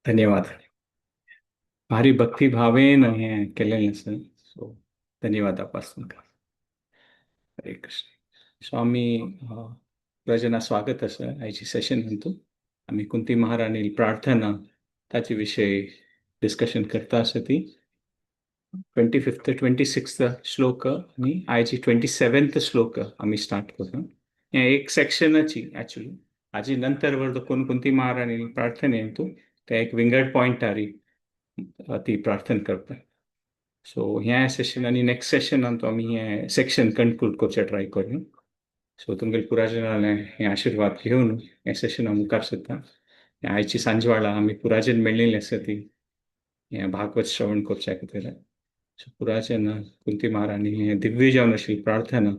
धन्यवाद. भारी भक्ती भावेन हें केलेलें आसा. सो धन्यवाद आपास तुमकां. हरे कृष्ण. स्वामी प्रजना स्वागत आसा आयची सेशन अंतू. आमी कुंती महाराणी प्रार्थना ताचे विशय डिस्कशन करता आसा ती 25th 26th श्लोक आनी आयची 27th श्लोक आमी स्टार्ट करता. हें एक सेक्शनाची एक्चुअली हाजी नंतर वर कोण कुंती महाराणी प्रार्थनेंतू ते एक विंगड पॉयंटारी ती प्रार्थना करता. सो ह्या सेशन आनी नेक्स्ट सेशनांत आमी हें सेक्शन कन्क्लूड करचें ट्राय करूं. सो तुमगेले पुराजनाले हे आशिर्वाद घेवन हें सेशन हांव मुखार सरता. आयची सांजवाळा आमी पुराजन मेळिल्ली आसा ती हें भागवत श्रवण करच्या खातीर. सो पुराजन कुंती महाराणी हें दिव्य जावन आशिल्ली प्रार्थना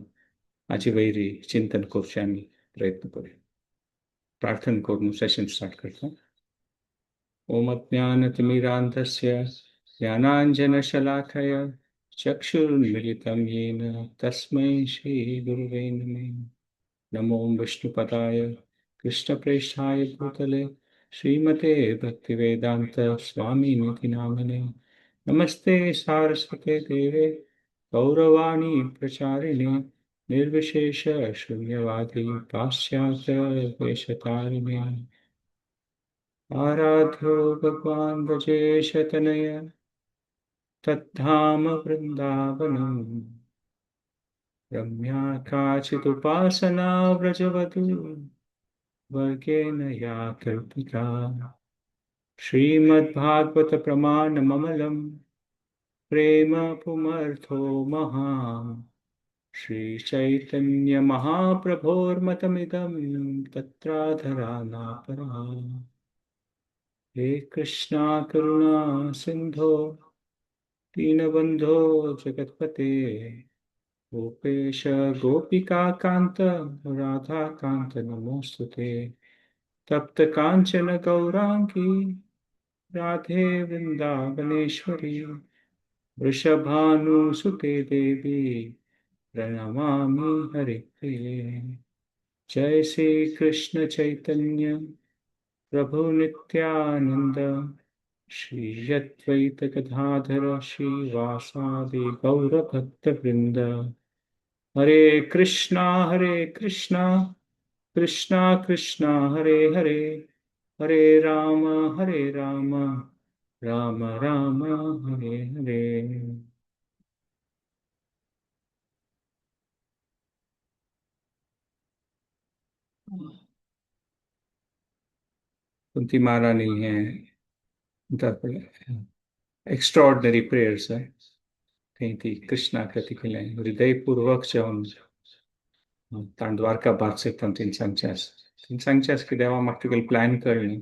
हाचे वयरी चिंतन करचें आमी प्रयत्न करूया. प्रार्थना करून सेशन स्टार्ट करता. ओम अज्ञानतिमिरान्धस्य ज्ञानाञ्जनशलाकया चक्षुरुन्मीलितं येन तस्मै श्रीगुरुवे नमः. नमो विष्णुपदाय कृष्णप्रेष्ठाय भूतले श्रीमते भक्तिवेदान्त स्वामिनिति नामने. नमस्ते सारस्वते देवे गौरवाणी प्रचारिणे निर्विशेष शून्यवादी पाश्चात्य देशतारिणे. आराध्यो भगवान् व्रजेशतनय तद्धाम वृन्दावनम्. रम्या काचिदुपासना व्रजवधू वर्गेण या कल्पिता. श्रीमद्भागवतप्रमाणममलं प्रेम पुमर्थो महान्. श्रीचैतन्यमहाप्रभोर्मतमिदं तत्राधरानापरा. हे कृष्णा करुणा सिन्धो दीनबन्धो जगत्पते गोपेश गोपिकाकान्त राधाकान्त नमोऽस्तु. तप्त काञ्चन गौराङ्गी राधे वृन्दावनेश्वरी वृषभानुसुते देवी प्रणमामि हरिप्रिये. जय श्री कृष्ण चैतन्य प्रभु नित्यानंद श्री अद्वैत गदाधर श्रीवासादि गौर भक्त वृंद. हरे कृष्णा कृष्णा कृष्णा हरे हरे, हरे राम राम राम हरे हरे. कुंती महारानी हैं एक्स्ट्रॉर्डनरी प्रेयर्स है थंय ती कृष्णा खातीर केलें हृदयपूर्वक जेवन ताण द्वारका भाग तिने सांगचें आसा. तिने सांगचें आसा की देवा म्हाका तुगेलें प्लॅन कळ्ळें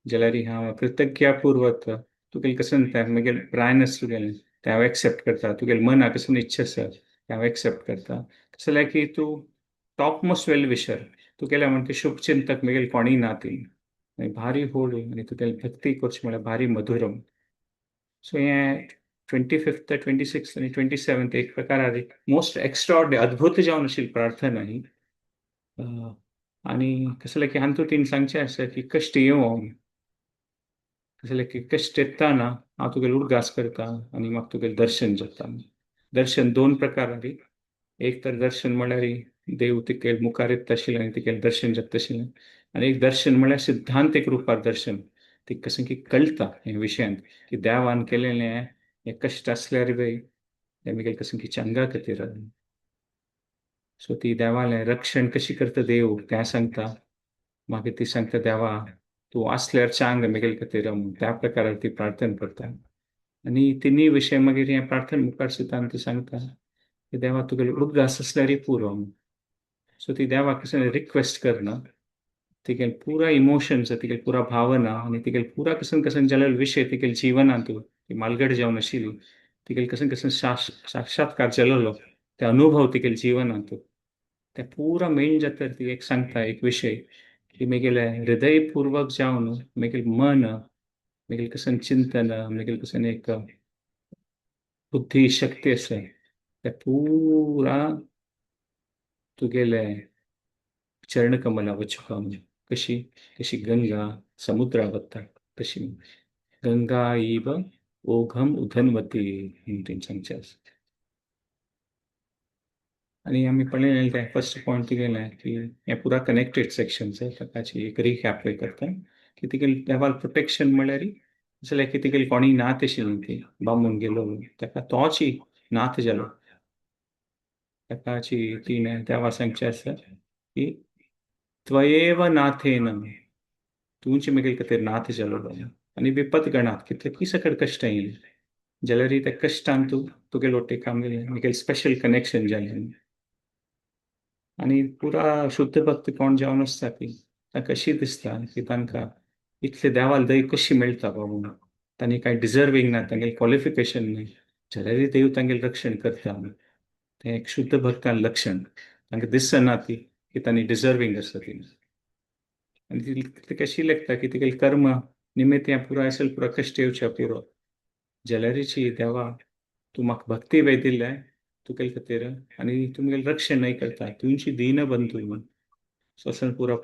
जाल्यार हांव कृतज्ञापूर्वक तुगेलें कशें तें म्हगेलें प्लॅन आसा तुगेलें तें हांव एक्सेप्ट करता. तुगेलें मना कशें इच्छा आसा तें हांव एक्सेप्ट करता. तशें जाल्यार की तूं टॉप मोस्ट वेल विशर तुगेलें म्हणटा शुभचिंतक म्हगेलें कोणूय ना ती आनी भारी होड आनी तुगेली भक्ती करची म्हळ्यार भारी मधुरम. सो हें 25th 26th आनी 27th एक प्रकार मोस्ट एक्स्ट्रॉर्डनरी अद्भुत जावन आशिल्ली प्रार्थना ही. आनी कसलें जाल्यार की हातूंत तिणें सांगचें आसा की कश्ट येवं कसलें जाल्यार की कश्ट येताना हांव तुगेलो उडगास करता आनी म्हाका तुगेलें दर्शन जाता. दर्शन दोन प्रकार एक तर दर्शन म्हळ्यार देव तिकेल मुखार येता आशिल्लें आनी तिकेल दर्शन जाता आशिल्लें आनी एक दर्शन म्हळ्यार सिद्धांतीक रुपार दर्शन. ती कशें की कळटा हे विशयांत की देवान केलेलें हें कश्ट आसल्यार बी तें म्हगेलें कशें की चंगा खातीर. सो ती देवालें रक्षण कशी करता देव तें सांगता. मागीर ती सांगता देवा तूं आसल्यार चांग म्हगेले खातीर म्हूण त्या प्रकारार ती प्रार्थना करता. आनी तिनूय विशय मागीर हें प्रार्थना मुखार सरता आनी ती सांगता की देवा तुगेलो उडगास आसल्यारय पुरो. सो ती देवाक कशें रिक्वेस्ट करना तिगेले पुरा इमोशन्स तिगेले पुरा भावना आनी तिगेले पुरा कसन कसन जालेले विशय तिगेले जिवनांत ती मालगड जावन आशिल्ली तिगेले कसन कसन साक्षात्कार जालेलो ते अनुभव तिगेले जिवनांत ते पुरा मेन जाता ती एक सांगता एक विशय की म्हगेलें हृदयपूर्वक जावन म्हगेलें मन म्हगेलें कसन चिंतन म्हगेलें कसन एक बुद्धी शक्ती आसा ते पुरा तुगेले चरणकमला वचुका. कशी कशी गंगा समुद्रा वता तशी गंगा इव ओघम उधनवती म्हणून सांगचें आसा. आनी आमी पळयलें तें फर्स्ट पॉयंट गेलें की हें पुरा कनेक्टेड सेक्शन ताची एक रिकॅप करता की तिगेलें देवाल प्रोटेक्शन म्हळ्यार जाल्यार की तिगेली कोणीय नात आशिल्ली ती बामून गेलो ताका तोची नाथ जालो. ताकाची तिणें देवा सांगचें आसा की त्वयेव नाथेन तूंच म्हगेले खातीर नाथ जालो आनी विपत गणात कितले सकट कश्ट येयले जाल्यार त्या कश्टान तूं तुगेले वटेक आमगेलें म्हगेलें स्पेशल कनेक्शन जालें. आनी पुरा शुद्ध भक्त कोण जावन आसता ती तांकां कशी दिसता की तांकां इतले देवाल दय कशी मेळटा बाबा, तांणी कांय डिजर्वींग ना, तांगेलें क्वॉलिफिकेशन न्ही, जाल्यारूय देव तांगेलें रक्षण करता. तें एक शुद्ध भक्तान लक्षण, तांकां दिसना ती की तांणी डिजर्वींग आसा ती. आनी ती कशी लेखता की तिगेलें कर्म निमित्त हें पुरो असेल पुरो कश्ट येवचे पुरो, जाल्यारूची देवा तूं म्हाका भक्ती वय दिल्या तुगेले खातीर आनी तूं म्हगेलें रक्षण न्हय करता, तुमची दीनबंधू म्हूण. सो पुरो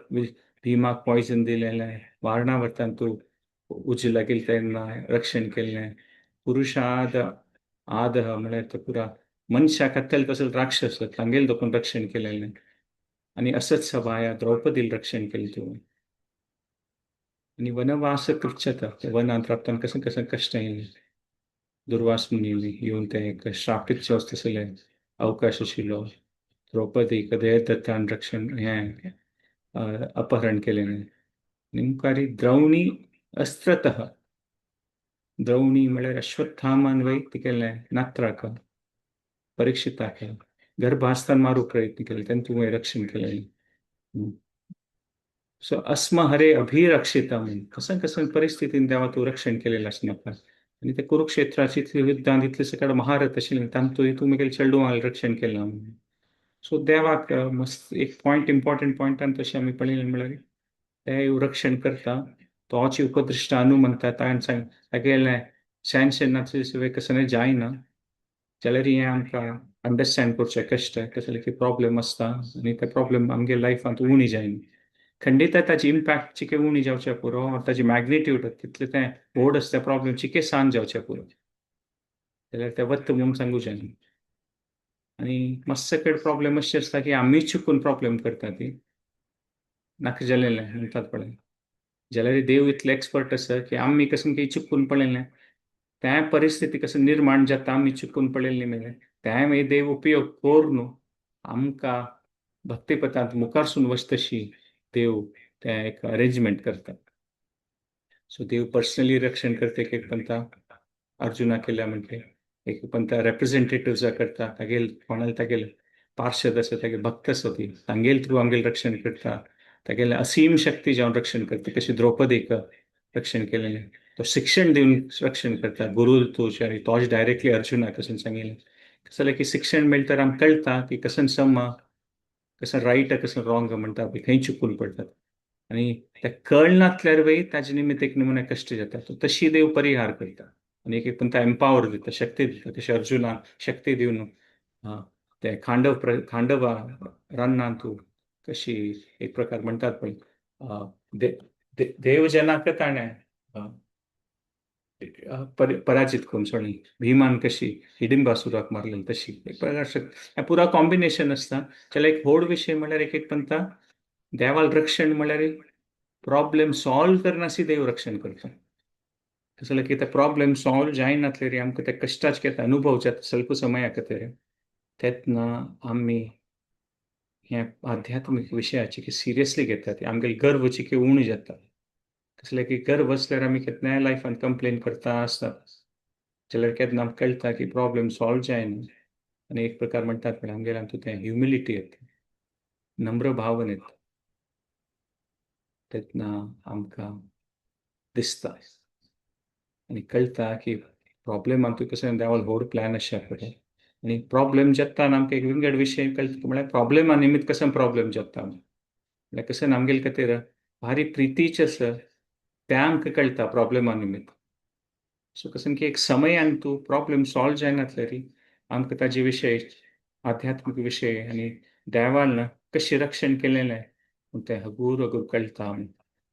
भीमाक पॉयजन दिलेलें, वारणावतान तूं उजो लागिल्लो तेन्ना रक्षण केल्लें, पुरुषाद आदह म्हळ्यार तो पुरा मनशाक खात्तले तसो राक्षस तांगेलें दोकून रक्षण केलेलें, आनी असत सभाया द्रौपदील रक्षण केलें तुवें. आनी वनवास कृच्छता वनांत रावतना कसं कसं कश्ट येयलें, दुर्वास मुनी येवन ते एक श्रापीत जो आसतले अवकाश आशिल्लो, द्रौपदीक देहदत्तान रक्षण हें अपहरण केलें. मुखार द्रौणी अस्त्रतः, द्रौणी म्हळ्यार अश्वत्थामान वय तिगेलें नात्राक परीक्षिताक गर्भास्तान मारूंक प्रयत्न केले तेन्ना तुवें रक्षण केलें. सो अस्म हरे अभिरक्षिता म्हूण कसं कसं परिस्थितीन देवा तूं रक्षण केलेलें आसा म्हाका. आनी ते कुरुक्षेत्राची युद्धांत इतले सकट महारथ आशिल्लें तांतूय तूं म्हगेलें चेडवांक रक्षण केलां म्हणून. सो देवाक मस्त एक पॉयंट इम्पॉर्टंट पॉयंटान तशें आमी पळयलें म्हळ्यार ते रक्षण करता तोच उपदृश्ट म्हणटा ताणें सांग तागेलें सहनशील शिवाय कसलें जायना जाल्यार हें आमकां अंडरस्टँड करचें कश्ट कसले की प्रॉब्लेम आसता आनी ते प्रॉब्लेम आमगे लायफांत उणी जायना. खंडीत ताची इम्पॅक्ट चिके उणी जावचे पुरो, ताची मॅग्निट्यूड तितलें तें व्हड आसता प्रॉब्लेम चिके सान जावचे पुरो, जाल्यार तें वत्त म्हणून सांगू जायना. आनी मातसो कडेन प्रॉब्लेम अशें आसता की आमी चुकून प्रॉब्लेम करता ती नाका जालेलें म्हणटात पळय, जाल्यार देव इतले एक्सपर्ट आसा की आमी कसं की चुकून पळयलें त्या परिस्थिती कसं निर्माण जाता आमी चुकून पळयल्ली मागीर त्या मागीर देव उपयोग करून आमकां भक्तीपथांत मुखारसून वचतशी देव तें एक अरेंजमेंट करता. सो देव पर्सनली रक्षण करता एक एक पंथा अर्जुना केल्या म्हणटे, एक पंथा रेप्रेझेंटेटिव्सा करता, तागेल कोणाले तागेल पार्षद आसा तागेल भक्त आसा ती तांगेल थ्रू आमगेल रक्षण करता, तागेले असीम शक्ती जावन रक्षण करता. कशी द्रौपदीक रक्षण केलेलें तो शिक्षण दिवन रक्षण करता, गुरू तोच आनी तोच डायरेक्टली अर्जुनाक कशें सांगिल्लें. कसं जाल्यार की शिक्षण मेळटा आमकां कळटा की कसं समा कसं रायट कसं रॉंग म्हणटा पळय खंय चुकून पडटात आनी ते कळनातल्यार वय ताजे निमित्त एक नमुने कश्ट जाता, तो तशी देव परिहार करता आनी एक एक पण एम्पावर दिता, शक्ती दिता. तशें अर्जुनाक शक्ती दिवन ते खांडव खांडवा रानांत तूं कशी एक प्रकार म्हणटात पळय देवजनाक ताणें पराजित करून सोडली, भीमान कशी हिडिंबासुराक मारलेली तशी एक प्रकार पुरा कॉम्बिनेशन आसता. जाल्यार एक व्हड विशय म्हळ्यार एक एक पंथा देवाल रक्षण म्हळ्यार प्रॉब्लेम सॉल्व करनासी देव रक्षण करता. कसं जाल्यार की ते प्रॉब्लेम सॉल्व जायनातले रे आमकां ते कश्टाचे कितें अनुभव जाता स्वल्प समया खातीर तेन्ना आमी हे आध्यात्मीक विशयाची की सिरियसली घेतात, आमगेले गर्व चिके उणी जाता. कसलें की गर्व आसल्यार आमी केन्नाय लायफान कंप्लेन करता आसतात, जाल्यार केन्ना आमकां कळटा की प्रॉब्लेम सॉल्व जायना आनी एक प्रकार म्हणटात पळय आमगेल्या तें ह्युमिलिटी येता, नम्र भावन येता, तेन्ना आमकां दिसता आनी कळटा की प्रॉब्लेमान कसं देवाल व्हड प्लॅन आसा पळय. आनी प्रॉब्लेम जाता आमकां एक विंगड विशय कळटा म्हळ्यार प्रॉब्लेमा निमित्त कसं प्रॉब्लेम जाता म्हळ्यार कसं आमगेले खातीर भारी प्रितीचें आसा तें आमकां कळटा प्रॉब्लेमा निमित्त. सो कसं की एक समयान तूं प्रॉब्लेम सॉल्व जायनातल्यार आमकां ताजे विशय आध्यात्मीक विशय आनी देवान कशें रक्षण केलेलें पूण तें हगूर हगूर कळटा.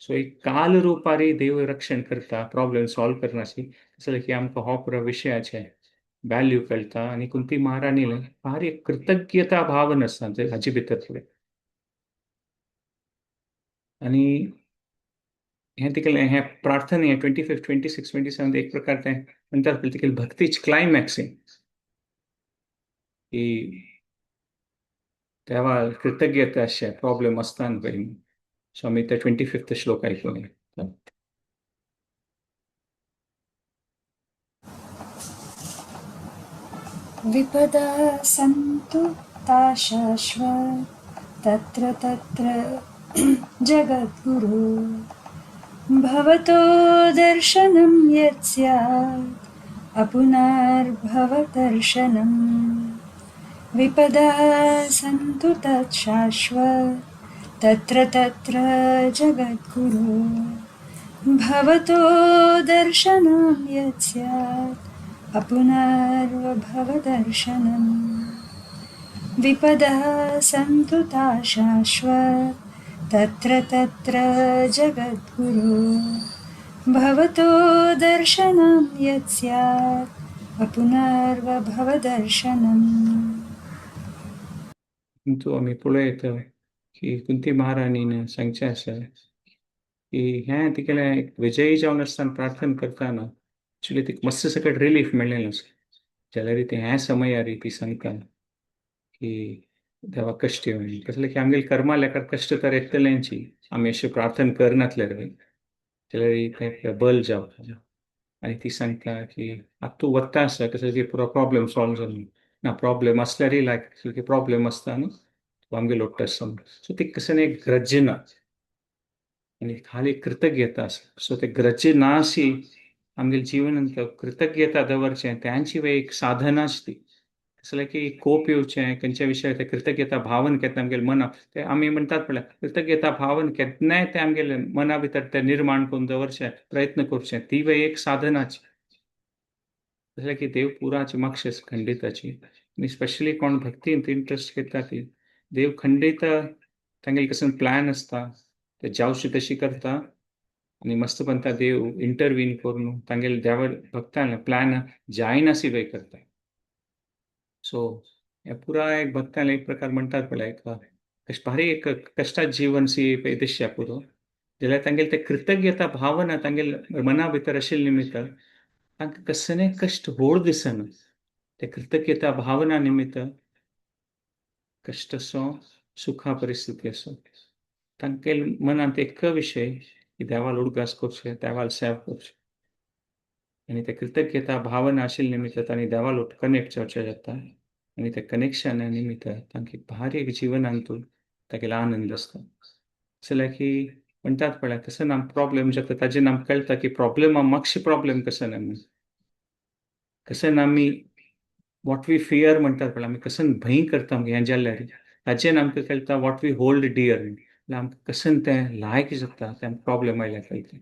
सो एक काल रुपारी देव रक्षण करता, प्रॉब्लेम सॉल्व करनाशी जाल्यार की आमकां हो पुरो विशयाचें व्हॅल्यू कळटा. आनी कुंती महाराणी भारी कृतज्ञता भावन आसा हाचे भितर फुडें. आनी हें तिगेलें हें प्रार्थना हें 25, 26, 27 एक प्रकार तें म्हणटात पळय तिगेली भक्तीच क्लायमॅक्स की देवा कृतज्ञता अशें प्रॉब्लेम आसता न्हू पळय. सो आमी ते 25th श्लोक आयकुया. विपदा सन्तु ताशाश्वत तत्र तत्र जगद्गुरु भवतो दर्शनं यत् स्यात् अपुनर्भवदर्शनम्। विपदा सन्तु तत् शाश्वत तत्र तत्र जगद्गुरु भवतो दर्शनं यत् स्यात् अपुनर्भवदर्शनम्। विपदः सन्तु ताशाश्वत तत्र तत्र जगद्गुरु भवतो दर्शनं यत् स्यात् अपुनर्भवदर्शनम्। परंतु आमी पळयता की कुंती महाराणीन सांगचें आसा की हें तिगेलें एक विजयी जावन आसतना प्रार्थना करतना एक्चुली तिका मस्त सकट रिलीफ मेळ्ळें आसा. जाल्यार ती ह्या समयार ती सांगता की देवा कश्ट येवं, कसलें की आमगेले कर्मा लेखार कश्ट तर येतलेंची आमी अशें प्रार्थना करनासल्यार जाल्यार तें बल जावता. आनी ती सांगता की आतां तूं वता आसा कसलें की पुरो प्रॉब्लेम सॉल्व जालो ना, प्रॉब्लेम आसल्यारय लायक कसलें की प्रॉब्लेम आसता न्हू तूं आमगेर लोट्टा आसता. सो ती कसलें एक ग्रज ना आनी खाली कृतज्ञता आसा. सो ते ग्रज ना अशी आमगेले जिवनांत कृतज्ञता दवरचें त्यांची एक साधनाच ती. कसलें की कोप येवचें खंयच्या विशयार तें कृतज्ञता भावन केन्ना आमगेले मना ते आमी म्हणटात पळय कृतज्ञता भावन केन्नाय तें आमगेले मना भितर तें निर्माण करून दवरचें प्रयत्न करचें ती एक साधनाची. कसलें की देव पुराची मागशेस खंडिताची. आनी स्पेशली कोण भक्तींत इंट्रस्ट घेता ती देव खंडीत तांगेले कसो प्लॅन आसता ते जावशी तशी करता आनी मस्त पंता देव इंटरवीन करून तांगेले देवा भक्तांले प्लॅन जायनासी वे करता. सो हे पुराय एक भक्तांले एक प्रकार म्हणटात पळय एक भारी एक कश्टात जीवन सी पळय दिश्या पुरो जाल्यार तांगेले ते कृतज्ञता भावना तांगेले मना भितर आशिल्ले निमित्त तांकां कसलें कश्ट व्हड दिसना. ते कृतज्ञता भावना निमित्त कश्ट असो सुखा परिस्थिती असो तांगेले मनांत एक विशय की देवाल उडगास करचें, देवाल सेवा करचें आनी ते कृतज्ञता भावना आशिल्ले निमित्त तांणी देवाल कनेक्ट जावचें जाता आनी ते कनेक्शना निमित्त तांकां भारी एक जिवनांतू तागेलो आनंद आसता. जाल्यार की म्हणटात पळय कसो ना प्रॉब्लेम जाता ताजेर आमकां कळटा की प्रॉब्लेमा मातशे प्रॉब्लेम कसो ना म्हूण कसो ना आमी what we fear म्हणटात पळय आमी कसो भंय करता हें जाल्यार ताजेर आमकां कळटा what we hold dear म्हळ्यार आमकां कशें तें लायक जाता तें प्रॉब्लेम आयल्यार कळटा.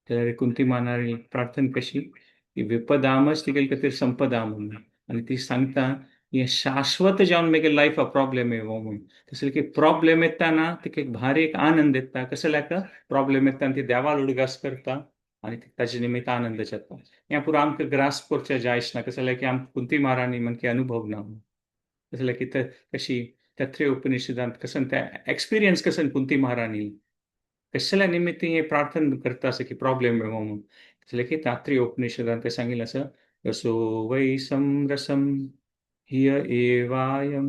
जाल्यार कुंती मानारी प्रार्थना कशी की विपदामच तिगेले खातीर संपदा म्हणून आनी ती सांगता हें शाश्वत जावन मागीर लायफा प्रॉब्लेम येवो म्हूण. तशें की प्रॉब्लेम येता ना तिका एक भारी एक आनंद येता. कसो लायक प्रॉब्लेम येता आनी ती देवाल उडगास करता आनी ताजे निमित्त आनंद जाता. हें पुरो आमकां ग्रास करचें जायच ना. कसो की आमकां कुंती महाराणी म्हणकी अनुभव ना. कसो की कशी तैत्तिरीय उपनिषदांत कसं ते एक्सपिरियन्स कसं कुंती महाराणी कसल्या निमित्त हे प्रार्थना करता असं की प्रॉब्लेम येवो म्हूण. कसलें की तैत्तिरीय उपनिषदांत ते सांगिल्लें आसा रसो वै समरसम हिय एवायम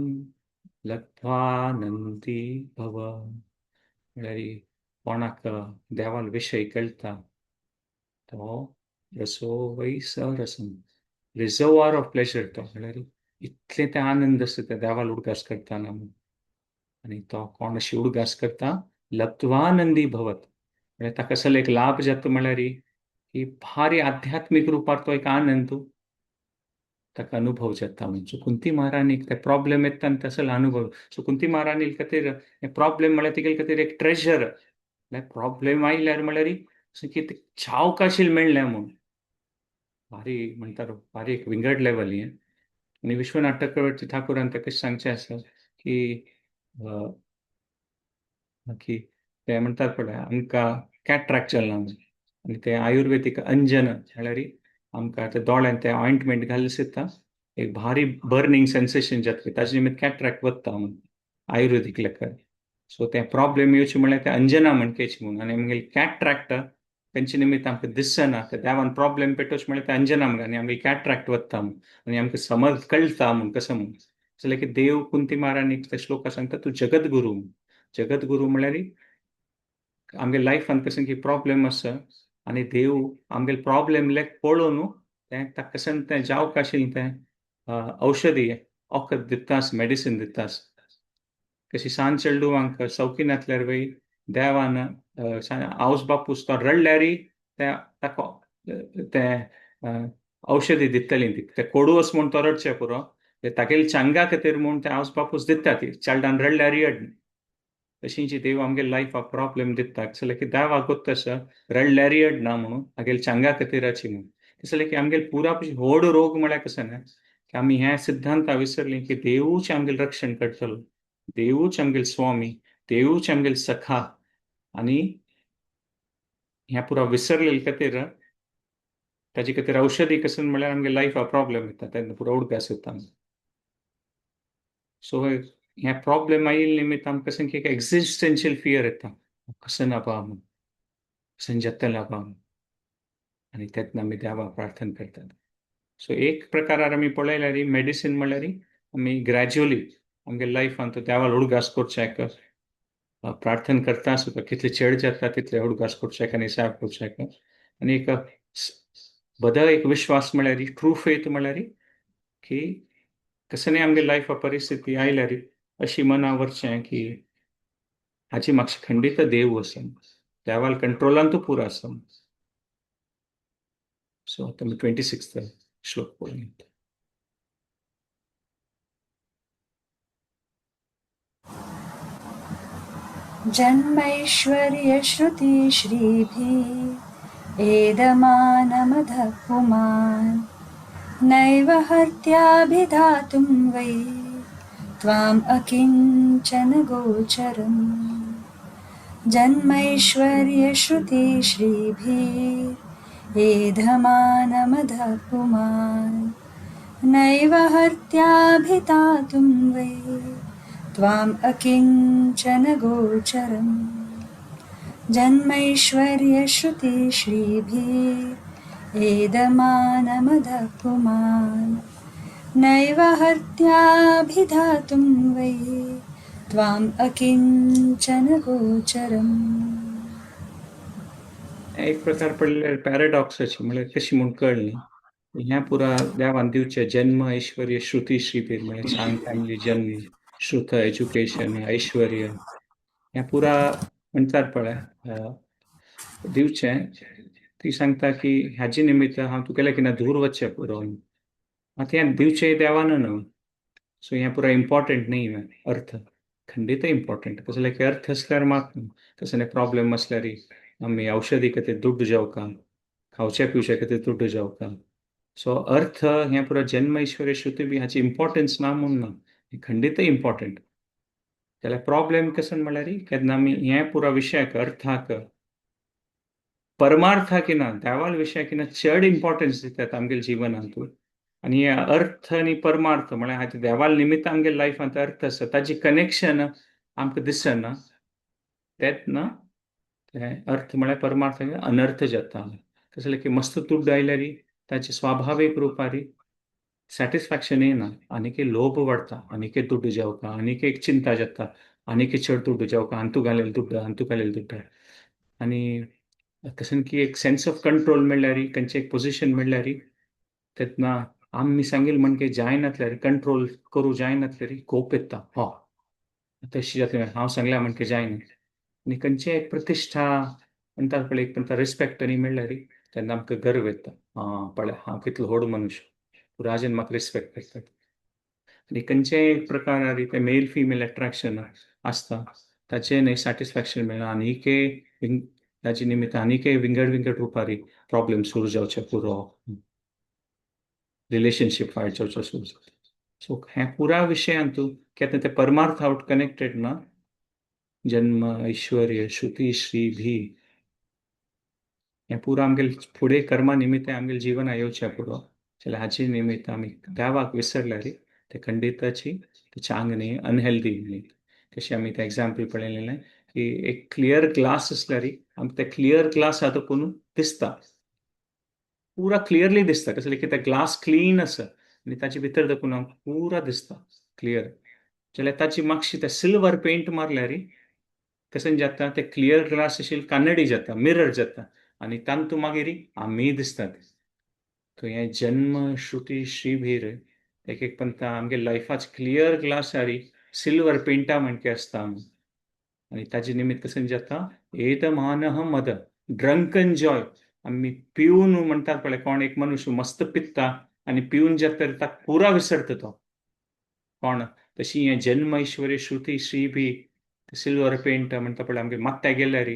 लब्ध्वानंदी भव. म्हळ्यार कोणाक देवाल विशय कळटा तो रसो वै सरसम रिजर्वार ऑफ प्लेजर तो म्हळ्यार इतलें ते आनंद आसता त्या देवाल उडगास करतना आनी तो कोण अशी उडगास करता लब्ध्वानंदी भवत. म्हळ्यार ताका कसलो एक लाभ जाता म्हळ्यार की भारी आध्यात्मीक रुपार तो एक आनंद ताका अनुभव जाता. म्हणजे कुंती महाराणीक ते प्रॉब्लेम येता आनी तसलो अनुभव. सो कुंती महाराणी खातीर प्रॉब्लेम म्हळ्यार तिगेले खातीर एक ट्रेजर. प्रॉब्लेम आयल्यार म्हळ्यार की ते सावकाशील मेळ्ळें म्हूण भारी म्हणटात भारी एक विंगड लेवल हें. आनी विश्वनाथ चक्रवर्ती ठाकुरान ताका सांगचें आसा की की ते म्हणटात पळय आमकां कॅट्रॅक्ट जालें ना आनी ते आयुर्वेदीक अंजन म्हळ्यार आमकां ते दोळ्यान ते ऑयंटमेंट घालून दिता, एक भारी बर्निंग सेन्सेशन जातलें, ताजे निमित्त कॅट्रॅक्ट वता म्हणून आयुर्वेदीक लेखा. सो ते प्रॉब्लेम येवचे म्हळ्यार ते अंजना म्हणकेची म्हणून, आनी आमगेले कॅट्रॅक्ट तेंचे निमित्त आमकां दिसना, ते देवान प्रॉब्लेम पेटोवचे म्हळ्यार ते अंजना म्हणून, आनी आमगे कॅट्रॅक्ट वता म्हणून, आनी आमकां समज कळटा म्हणून कसं म्हणून. जाल्यार की देव कुंती महाराणी त्या श्लोका सांगता तूं जगद्गुरू. जगद्गुरू म्हळ्यार आमगे लायफान कसं की प्रॉब्लेम आसा आनी देव आमगेले प्रॉब्लेम लेक पळोवन तें ताका कशें तें जावंक आशिल्लें तें औषधी वखद दितास, मेडिसीन दितास. कशी सांज चेडवांक सौखी नासल्यार वय देवान आवस बापूस तो रडल्यार ते ताका तें औषधी दितली ती, ते कोडू म्हूण तो रडचें पुरो, तागेले चांगा खातीर म्हूण ते आवस बापूस दिता ती चेडवान रडल्यार अड. तशींची देव आमगे लायफाक प्रॉब्लेम दिता जाल्यार की देवाक गोत्त आसा रडल्यार अडना म्हणून आगेले चांगा खातीराची म्हणून. जाल्यार की आमगेले पुरा व्हड रोग म्हळ्यार कसं ना की आमी ह्या सिद्धांता विसरली की देवूच आमगेले रक्षण करतलो, देवूच आमगेले स्वामी, देवूच आमगेले सखा, आनी ह्या पुरा विसरलेले खातीर ताजे खातीर औषधी कसं म्हळ्यार आमगे लायफाक प्रॉब्लेम येता, तेन्ना पुरो उडगास येता. सो ह्या प्रॉब्लेम आयिल्ले निमित्त आमकां कसं की एक एक्झिस्टन्शियल फियर येता, कसं ना पा म्हूण, कसं जातलें पा म्हूण, आनी तेन्ना आमी देवाक प्रार्थना करतात. सो एक प्रकारार आमी पळयल्यार मेडिसीन म्हळ्यार आमी ग्रॅज्युअली आमगे लायफान तो देवाक उडगास करच्याक प्रार्थना करता सुद्दां कितले चड जाता तितले उडगास करच्याक आनी सायब करच्याक. आनी एक बदल एक विश्वास म्हळ्यार ट्रू फेथ म्हळ्यार की कसं न्ही आमगे लायफा परिस्थिती आयल्यार अशी मना वरचें की हाची मातशी खंडीत देव आसा, देवाल कंट्रोलान तो पुरो आसा. सो आतां आमी 26 श्लोक पळोवया. जन्मैश्वर्यश्रुतिश्रीभिः एदमानमधः पुमान् नैव हर्त्याभिधातुं वै त्वाम् अकिञ्चन गोचरम्. जन्मैश्वर्यश्रुतिश्रीभिः एधमानमधः पुमान् नैव हर्त्याभिधातुं वै त्वाम् अकिञ्चन गोचरम्. जन्मैश्वर्यश्रुतिश्रीभिः एदमानमधः पुमान् नैव हर्त्याभिधातुं वै त्वाम् अकिञ्चन गोचरम्. एक प्रकार पडले पॅराडॉक्साची म्हळ्यार कशी म्हूण कळ्ळी ह्या पुरा देवान दिवचें जन्म ऐश्वर्य श्रुती श्रीभीर म्हळ्यार छान फॅमिली जन्म, श्रुत एज्युकेशन ऐश्वर्य ह्या पुरा म्हणटात पळय दिवचें. ती सांगता की हाजे निमित्त हांव तुगेलें कितें दूर वचचें पुरो, आतां हें दिवचें देवान न्हू. सो हें पुरा इम्पॉर्टंट न्ही, अर्थ खंडीत इम्पॉर्टंट. कसले की अर्थ आसल्यार मात कसले प्रॉब्लेम आसल्यार आमी औषधी खातीर दुड्ड जावका, खावच्या पिवच्या खातीर दुड्ड जावका. सो अर्थ हें पुरा जन्म ऐश्वर्य श्रुती बी हाची इम्पॉर्टन्स ना म्हूण ना, खंडीत इम्पॉर्टंट. जाल्यार प्रॉब्लेम कसो म्हणल्यार केन्ना आमी हें पुरा विशयाक अर्थाक परमार्थाक ना देवाल विशयाक ना चड इम्पॉर्टन्स दितात आमगेले जिवनांत. आनी हे अर्थ आनी परमार्थ म्हळ्यार हाचे देवाल निमित्त आमगे लायफांत अर्थ आसा ताची कनेक्शन आमकां दिसना, तेंच ना तें अर्थ म्हळ्यार परमार्थ अनर्थ जाता. कसलें की मस्त दुड्ड आयल्यार ताचे स्वाभावीक रुपारी सॅटिस्फॅक्शन येना, आनीक लोभ वाडटा, आनीक दुड्ड जावका, आनीक एक चिंता जाता, आनीक चड दुड्ड जावका, हांतू घालेले दुड्ड, हांतू घालेले दुड्ड. आनी कशें की एक सेन्स ऑफ कंट्रोल मेळ्ळ्यार, खंयचें एक पोजिशन मेळ्ळ्यार तेन्ना आमी सांगील म्हणजे जायनातल्यार कंट्रोल करूं जायनातल्यार कोप येता, हो तशी जातलें हांव सांगल्या म्हणजे जायना. आनी खंयचें एक प्रतिश्ठा म्हणटात पळय, एक म्हणटा रिस्पेक्ट आनी मेळ्ळ्यार तेन्ना आमकां गर्व येता, आं पळय हांव कितलो व्हड मनुष्य, राजन म्हाका रिस्पेक्ट करतात. आनी खंयचेय एक प्रकार तें मेल फिमेल एट्रॅक्शन आसता ताचें न्हय सॅटिस्फॅक्शन मेळना, आनीक ताचे निमित्त आनीक विंगड विंगड रुपारी प्रॉब्लेम सुरू जावचे पुरो, रिलेशनशीप वायट जावचो सुरू जाता. सो हें पुरा विशयांत केन्ना ते परमार्थ आवट कनेक्टेड ना जन्म ऐश्वर्य श्रुती श्री भी हें पुरो आमगेले फुडें कर्मा निमित्त आमगेलें जीवन येवचें पुरो. जाल्यार हाचे निमित्त आमी देवाक विसरल्यार ते खंडिताची ते चांग न्ही, अनहेल्दी न्ही. कशें आमी तें एग्जाम्पल पळयलेलें की एक क्लियर ग्लास आसल्यार आमकां तें क्लियर ग्लास आतां कोण दिसता, पुरा क्लियरली दिसता. कसलें की तें ग्लास क्लीन आसा आनी ताचे भितर देखून आमकां पुरा दिसता क्लियर. जाल्यार ताची मातशी तें सिल्वर पेंट मारल्यार कशें जाता, तें क्लियर ग्लास आशिल्लें कानडी जाता, मिरर जाता आनी तातूंत मागीर आमी दिसतात. तो हें जन्म श्रुती श्रीभीर एक एक पंता आमगे लायफाच क्लियर ग्लास आरी सिल्वर पेंटा म्हणके आसता आमी आनी ताजे निमित्त कशें जाता, एदमानह मद ड्रंकन जॉय. आमी पिवन म्हणटात पळय, कोण एक मनुष्य मस्त पित्ता आनी पिवन जाता ताका पुरा विसरता तो कोण. तशी हें जन्म ऐश्वर्य श्रुती श्री बी सिल्वर पेंट म्हणटा पळय, आमगे मात्या गेल्यार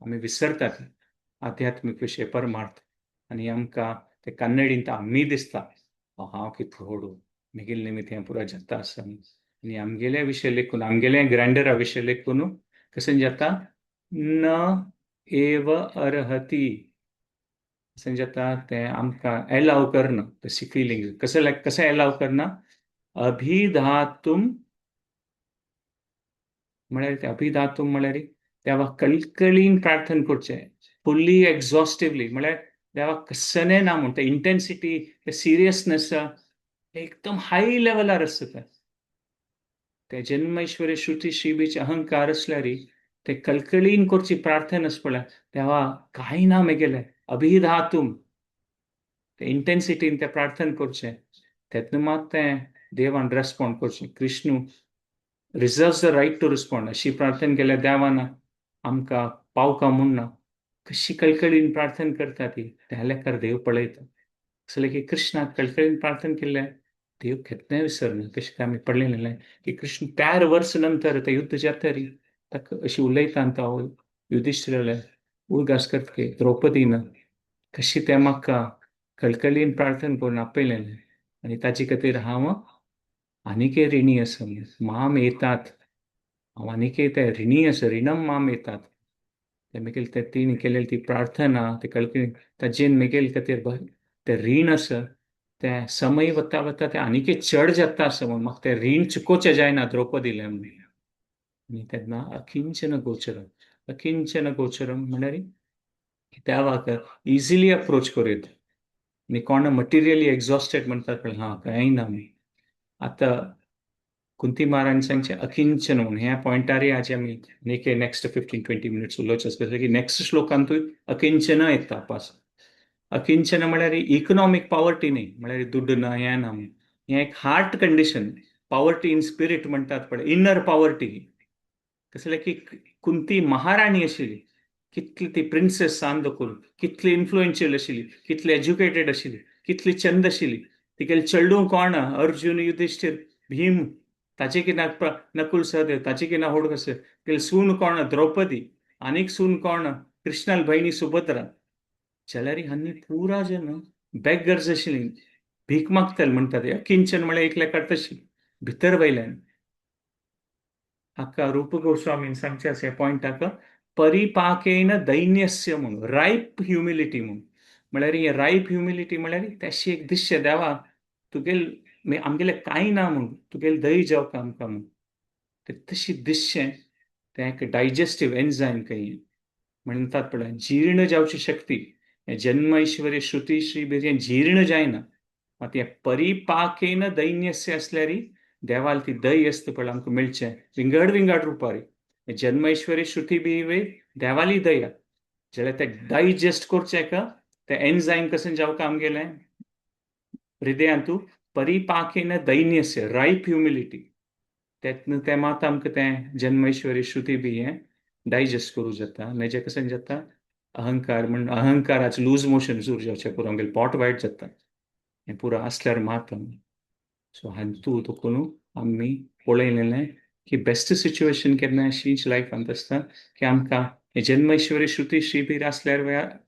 आमी विसरतात आध्यात्मीक विशय परमार्थ आनी आमकां ते कन्नडींत आमी दिसता हांव कितलो व्हडू, म्हगेले निमित्त हें पुरा जाता आसा. आनी आमगेल्या विशय लेखून, आमगेल्या ग्रँडरा विशय लेखून कशें जाता, न एव अर्हती कशें जाता तें आमकां एलाव करना तशी फिलींग. कशें कशें एलाव करना, अभिधातुम म्हळ्यार तें अभिधातुम म्हळ्यार देवा कळकळीन प्रार्थना करचें, फुल्ली एक्झॉस्टिवली, म्हळ्यार देवा कसने ना म्हूण तें इंटेन्सिटी, तें सिरियसनेस एकदम हाय लेवलार आसता तें. ते जन्मैश्वर्य श्रुती श्रीबीचे अहंकार आसल्यार ते कळकळीन करची प्रार्थना आसता पळय, देवा कांय ना मेगेलें, अभिधातुम ते इंटेन्सिटीन तें प्रार्थना करचें, तेन्ना मात तें देवान रेस्पॉन्ड करचें. Krishna reserves the right to respond. अशी प्रार्थना केल्यार देवान आमकां पावका म्हूण ना, कशी कळकळीन प्रार्थना करता ती त्या लेखार देव पळयता. असलें की कृष्णाक कळकळीन प्रार्थना केल्लें देव केन्नाय विसरना. कशें काय आमी पळयलेलें की कृष्ण 4 वर्स नंतर ते युद्ध जातरी ताका अशी उलयता तो युधिश्ठिराले उडगास करता की द्रौपदीन कशी तें म्हाका कळकळीन प्रार्थना करून आपयलेलें आनी ताजे खातीर हांव आनीकय रिणी आसा, माम येतात हांव आनीकय ते रिणी आसा, रिणम माम येतात. ते मेगेले ते तिणें केलेली ती प्रार्थना ते कळकळीन ताजेन मेगेले खातीर तें रीण आसा तें समय वता वता तें आनीकय चड जाता आसा म्हूण म्हाका तें रीण चुकोवचें जायना द्रौपदीलें म्हणून. आनी तेन्ना अकिंचन गोचरम, अकिंचन गोचरम म्हळ्यार देवाक इजिली अप्रोच करूं येता. आनी कोण मटिरियली एक्झॉस्टेड म्हणटात पळय, हा कांय ना आमी. आतां कुंती महाराज सांगचें अकिंचन म्हणून ह्या पॉयंटारय आज आमी एक नेक्स्ट 15-20 मिनट्स उलोवचें आसा की नेक्स्ट श्लोकांतूय अकिंचन येता पास. अकिंचन म्हळ्यार इकनॉमीक पॉवर्टी न्ही, म्हळ्यार दुड्ड ना हें ना, हें एक heart condition, poverty in spirit म्हणटात पळय, इनर पॉवर्टी. कसलें की कुंती महाराणी आशिल्ली, कितली ती प्रिन्सेस सान दखून कितली इन्फ्लुएन्शियल आशिल्ली, कितली एज्युकेटेड आशिल्ली, कितली चंद आशिल्ली. तिगेले चेडूं कोण, अर्जुन युधिश्ठीर भीम, ताचे कितें नकुल सहदेव, ताचे कितें होड कशें. तिगेली सून कोण, द्रौपदी, आनीक सून कोण, कृष्णाल भयणी सुभद्रा. जाल्यार हांणी पुरा जन बेगर्स आशिल्ली, भीक मागताले म्हणटात. किंचन म्हळ्यार एकल्या तशी भितर वयल्यान. हाका रूप गोस्वामीन सांगचें आसा ह्या पॉयंटाक, परिपाकेन दैन्यस्य म्हणून, रायप ह्युमिलिटी म्हणून. म्हळ्यार हें रायप ह्युमिलिटी म्हळ्यार तशी एक दिश्य देवा तुगेल आमगेलें कांय ना म्हूण, तुगेल दय जावका आमकां म्हूण, ते तशी दिश्य तें एक डायजेस्टीव एन्झायम खंय म्हणटात पळय, जीर्ण जावची शक्ती. जन्म ऐश्वर्य श्रुती श्री हें जीर्ण जायना, मात हें परिपाकेन दैन्यस्य आसल्यार देवाल ती दय आसता पळय आमकां मेळचें विंगड विंगड रुपारी. जन्म ऐश्वर्य श्रुती बी देवाली दया जाल्यार तें डायजेस्ट करचें का तें एन्झायम कशें जावका आमगेलें हृदयांतू परिपाकेन दैन्यस्य रायप ह्युमिलिटी, तेन्ना तें मात आमकां तें जन्मैश्वर्य श्रुती बी हें डायजेस्ट करूं जाता. नाजाल्यार कशें जाता, अहंकार म्हण अहंकाराचे लूज मोशन सुरू जावचें पुरो आमगेलें पोट वायट जाता हें पुरो आसल्यार मात. सो हातूंत देखून आमी पळयलेलें की बेस्ट सिच्युएशन केन्ना अशीच लायफांत आसता की आमकां हें जन्मैश्वर्य श्रुती श्रीबीर आसल्यार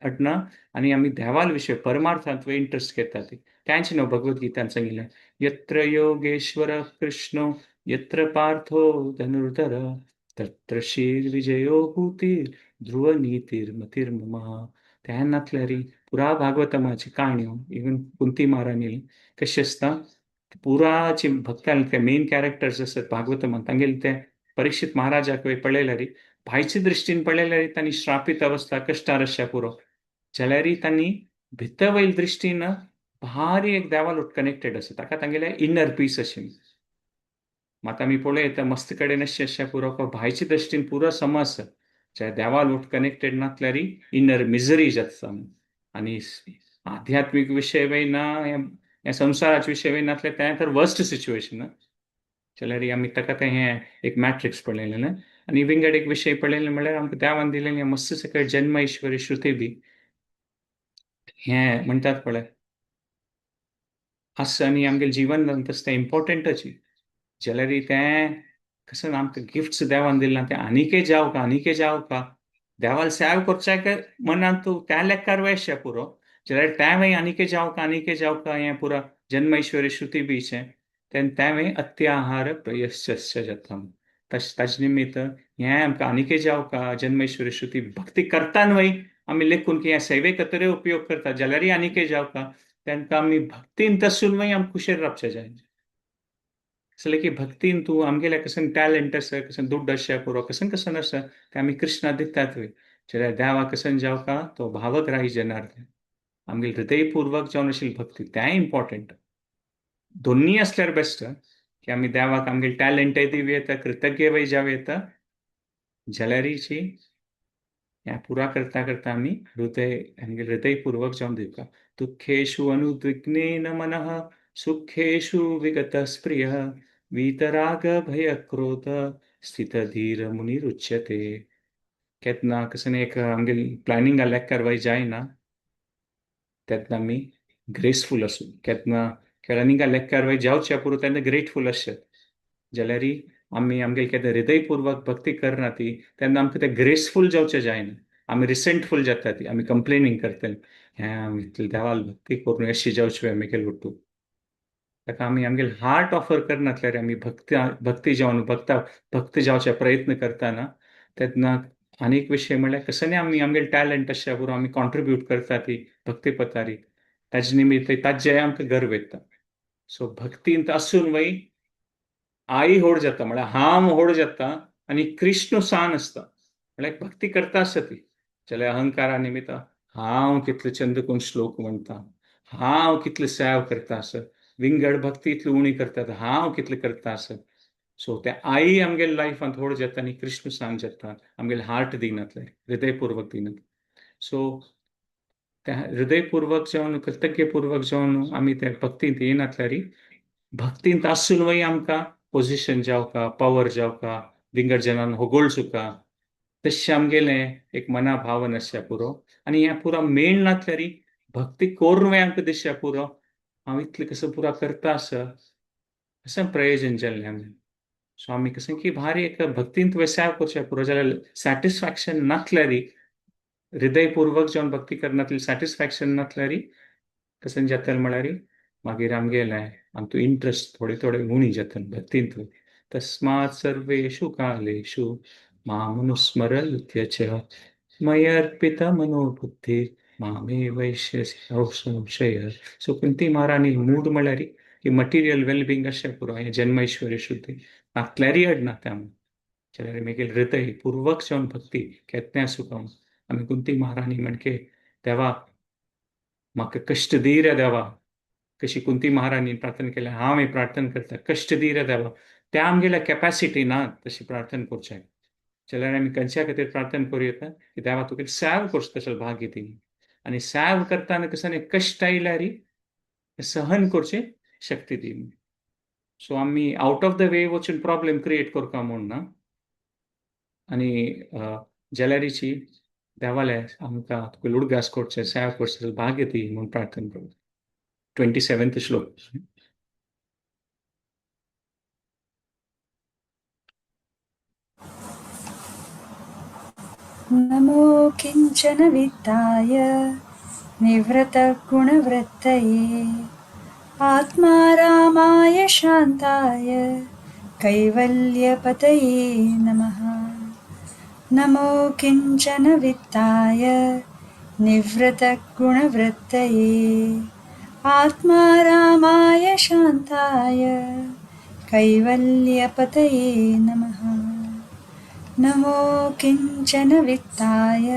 अडना आनी आमी देवाल विशय परमार्थांत इंट्रस्ट घेतात. तेंच न्हू भगवद्गीतान सांगिल्लें, यत्र योगेश्वर कृष्णो यत्र पार्थो धनुर्धर तत्र श्रीर्विजयो भूतीर ध्रुवनीतीर्मतिर्मम. तें नासल्यार पुरा भागवतमाची काणयो इवन कुंती महाराणी कशी आसता पुराची भक्तांले ते मेन कॅरेक्टर्स आसतात भागवतमान तांगेले ते परीक्षित महाराजाक पळयल्यार भायचे दृश्टीन पळयल्यार तांणी श्रापित अवस्था कश्टार आसच्या पुरो, जाल्यार तांणी भितर वयल दृश्टीन भारी एक देवालोट कनेक्टेड आसा, ताका तांगेले इनर पीस अशें. मात आमी पळयता मस्त कडेन अशें आसच्या पुरो भायचे दृश्टीन पुरो समज जे देवालोट कनेक्टेड नासल्यार इनर मिजरी जाता. आनी आध्यात्मीक विशय वय ना, ह्या संवसाराचे विशय वय नासल्यार तें तर वर्स्ट सिच्युएशन. जाल्यार आमी ताका तें हें एक मॅट्रिक्स पळयलें आनी विंगड एक विशय पळयलें म्हणल्यार आमकां देवान दिलेलें मस्त सकयल जन्म ईश्वरी श्रुती बी हें म्हणटात पळय आसा. आनी आमगेलें जिवन तशें तें इम्पॉर्टंटच, जाल्यार तें कसं आमकां गिफ्ट्स देवान दिलां तें आनीकय जावका आनीकय जावका देवाल सेव करच्याक मनांत तूं त्या लेखार वयशे पुरो, जाल्यार तें आनीकय जावका आनीकय जावका हें पुरा जन्म ईश्वरी श्रुती बीचें तेन्ना तें अत्याहार प्रयश्च जाता. ताजे निमित्त हें आमकां आनीकय जावका जन्म ईश्वरी श्रुती भक्ती करता न्हय आमी लेखून की ह्या सेवेक तरी उपयोग करता जाल्यारय आनीकय जावका तेंकां आमी भक्तीन तसून मागीर आमी कुशेर रावचें जाय. असलें की भक्तीन तूं आमगेल्या कसन टॅलंट आसा, कसन दुड्ड आसा पुरो, कसन कसन आसा तें आमी कृष्णा दितात वय. जाल्यार देवा कसन जावका तो भावग्राही जनार्दन आमगेले हृदयपूर्वक जावन आशिल्ली भक्ती तेंय इम्पॉर्टंट. दोन्ही आसल्यार बेस्ट की आमी देवाक आमगेले टॅलंटय दिवं येता, कृतज्ञ वय जावं येता, जाल्यारीची ह्या पुरा करता करता आमी हृदय आमगेले हृदयपूर्वक जावन दिवका. दुःखेषु अनुद्विग्नेन मनः सुखेषु विगतस्पृहः वीतराग भयक्रोध स्थितधीर मुनिरुच्यते. केन्ना कशें एक आमगेली प्लॅनिंगा लेखार वय जायना तेन्ना आमी ग्रेसफूल आसूं, केन्ना प्लॅनिंगा लेखार वय जावच्या पुरो तेन्ना ग्रेटफूल आसत, जाल्यार आमी आमगेले केन्ना हृदयपूर्वक भक्ती करना ती तेन्ना आमकां तें ग्रेसफूल जावचें जायना, आमी रिसेंटफूल जाता ती, आमी कंप्लेनींग करतले हें इतलें देवाल भक्ती करून अशी जावची आमी उठू. ताका आमी आमगेले हार्ट ऑफर करनासल्यार आमी भक्ती भक्ती जावन भक्ता भक्त जावचे प्रयत्न करतना तेन्ना आनीक विशय म्हणल्यार कसो आमी आमगेले टॅलंट आसच्या पुरो आमी कॉन्ट्रिब्यूट करता ती भक्ती पतारी ताजे निमित्त ताजें आमकां गर्व येता. सो भक्तींत आसून वय आई होड जाता म्हळ्यार हांव होड जाता आनी कृष्ण सान आसता म्हळ्यार भक्ती करता आसता ती. जाल्यार अहंकारा निमित्त हांव कितले चंद कोण श्लोक म्हणटा, हांव कितले सेव करता आसत, विंगड भक्ती इतली उणी करतात, हांव कितले करता आसत. सो ते आई आमगेले लायफांत होड जाता आनी कृष्ण सान जाता, आमगेले हार्ट दिनातले हृदयपूर्वक दिनात. सो त्या हृदयपूर्वक जावन कृतज्ञपूर्वक जावन आमी ते भक्तींत येनातल्यार भक्तींत आसून वय आमकां पोजिशन जावका, पावर जावका, विंगड जनान होगोळचुका तशें आमगेलें एक मना भावन आसच्या पुरो. आनी हें पुरा मेळ नासल्यार भक्ती करून वय आमकां दिसच्या पुरो हांव इतलें कसो पुरा करता आसा अशें प्रयोजन जाल्लें आमी. सो आमी कशें की भारी एक भक्तींत वेसाय करच्या पुरो, जाल्यार सॅटिस्फॅक्शन नासल्यार हृदयपूर्वक जावन भक्ती करनातली सॅटिस्फॅक्शन नासल्यार कशें जातलें म्हळ्यार मागीर आमगेलें आमचो इंट्रस्ट थोडे थोडे उणी जाता भक्तींत. तस्मात् सर्वेषु कालेषु मामनुस्मर युध्य च मयर्पित मनोबुद्धी मामे वैश्य संशय. सो कुंती महाराणी मूड म्हळ्यार की मटिरियल वेलबिंग अशें पुरो हें जन्म ऐश्वर्य शुद्धी नासल्यारय अडना तें जाल्यार मागीर हृदय पूर्वक जावन भक्ती केन्ना आसूं आमी कुंती महाराणी म्हणके देवा म्हाका कश्ट दी रे देवा, कशी कुंती महाराणीन प्रार्थना केल्या हांव हें प्रार्थना करता कश्ट दी रे देवा, त्या आमगेल्या कॅपॅसिटी ना तशी प्रार्थना करचें. जाल्यार आमी खंयच्या खातीर प्रार्थना करूं येता की देवा तुका सेव करचो तशें भाग्य दी आनी सेव करतना कसो कश्ट आयल्यार सहन करची शक्ती दी. सो आमी आउट ऑफ the वे वचून प्रॉब्लेम क्रिएट करता म्हूण ना, आनी जाल्यारीची देवाले आमकां तुका उडगास करचें सेव करचें भाग्य दी म्हूण प्रार्थना करूं. 27th श्लोक. नमो किञ्चन वित्ताय निवृत्तगुणवृत्तये आत्मा रामाय शान्ताय कैवल्यपतये नमः. नमो किञ्चन वित्ताय निवृतगुणवृत्तये आत्मा रामाय शान्ताय कैवल्यपतये नमः। नमो किञ्चन वित्ताय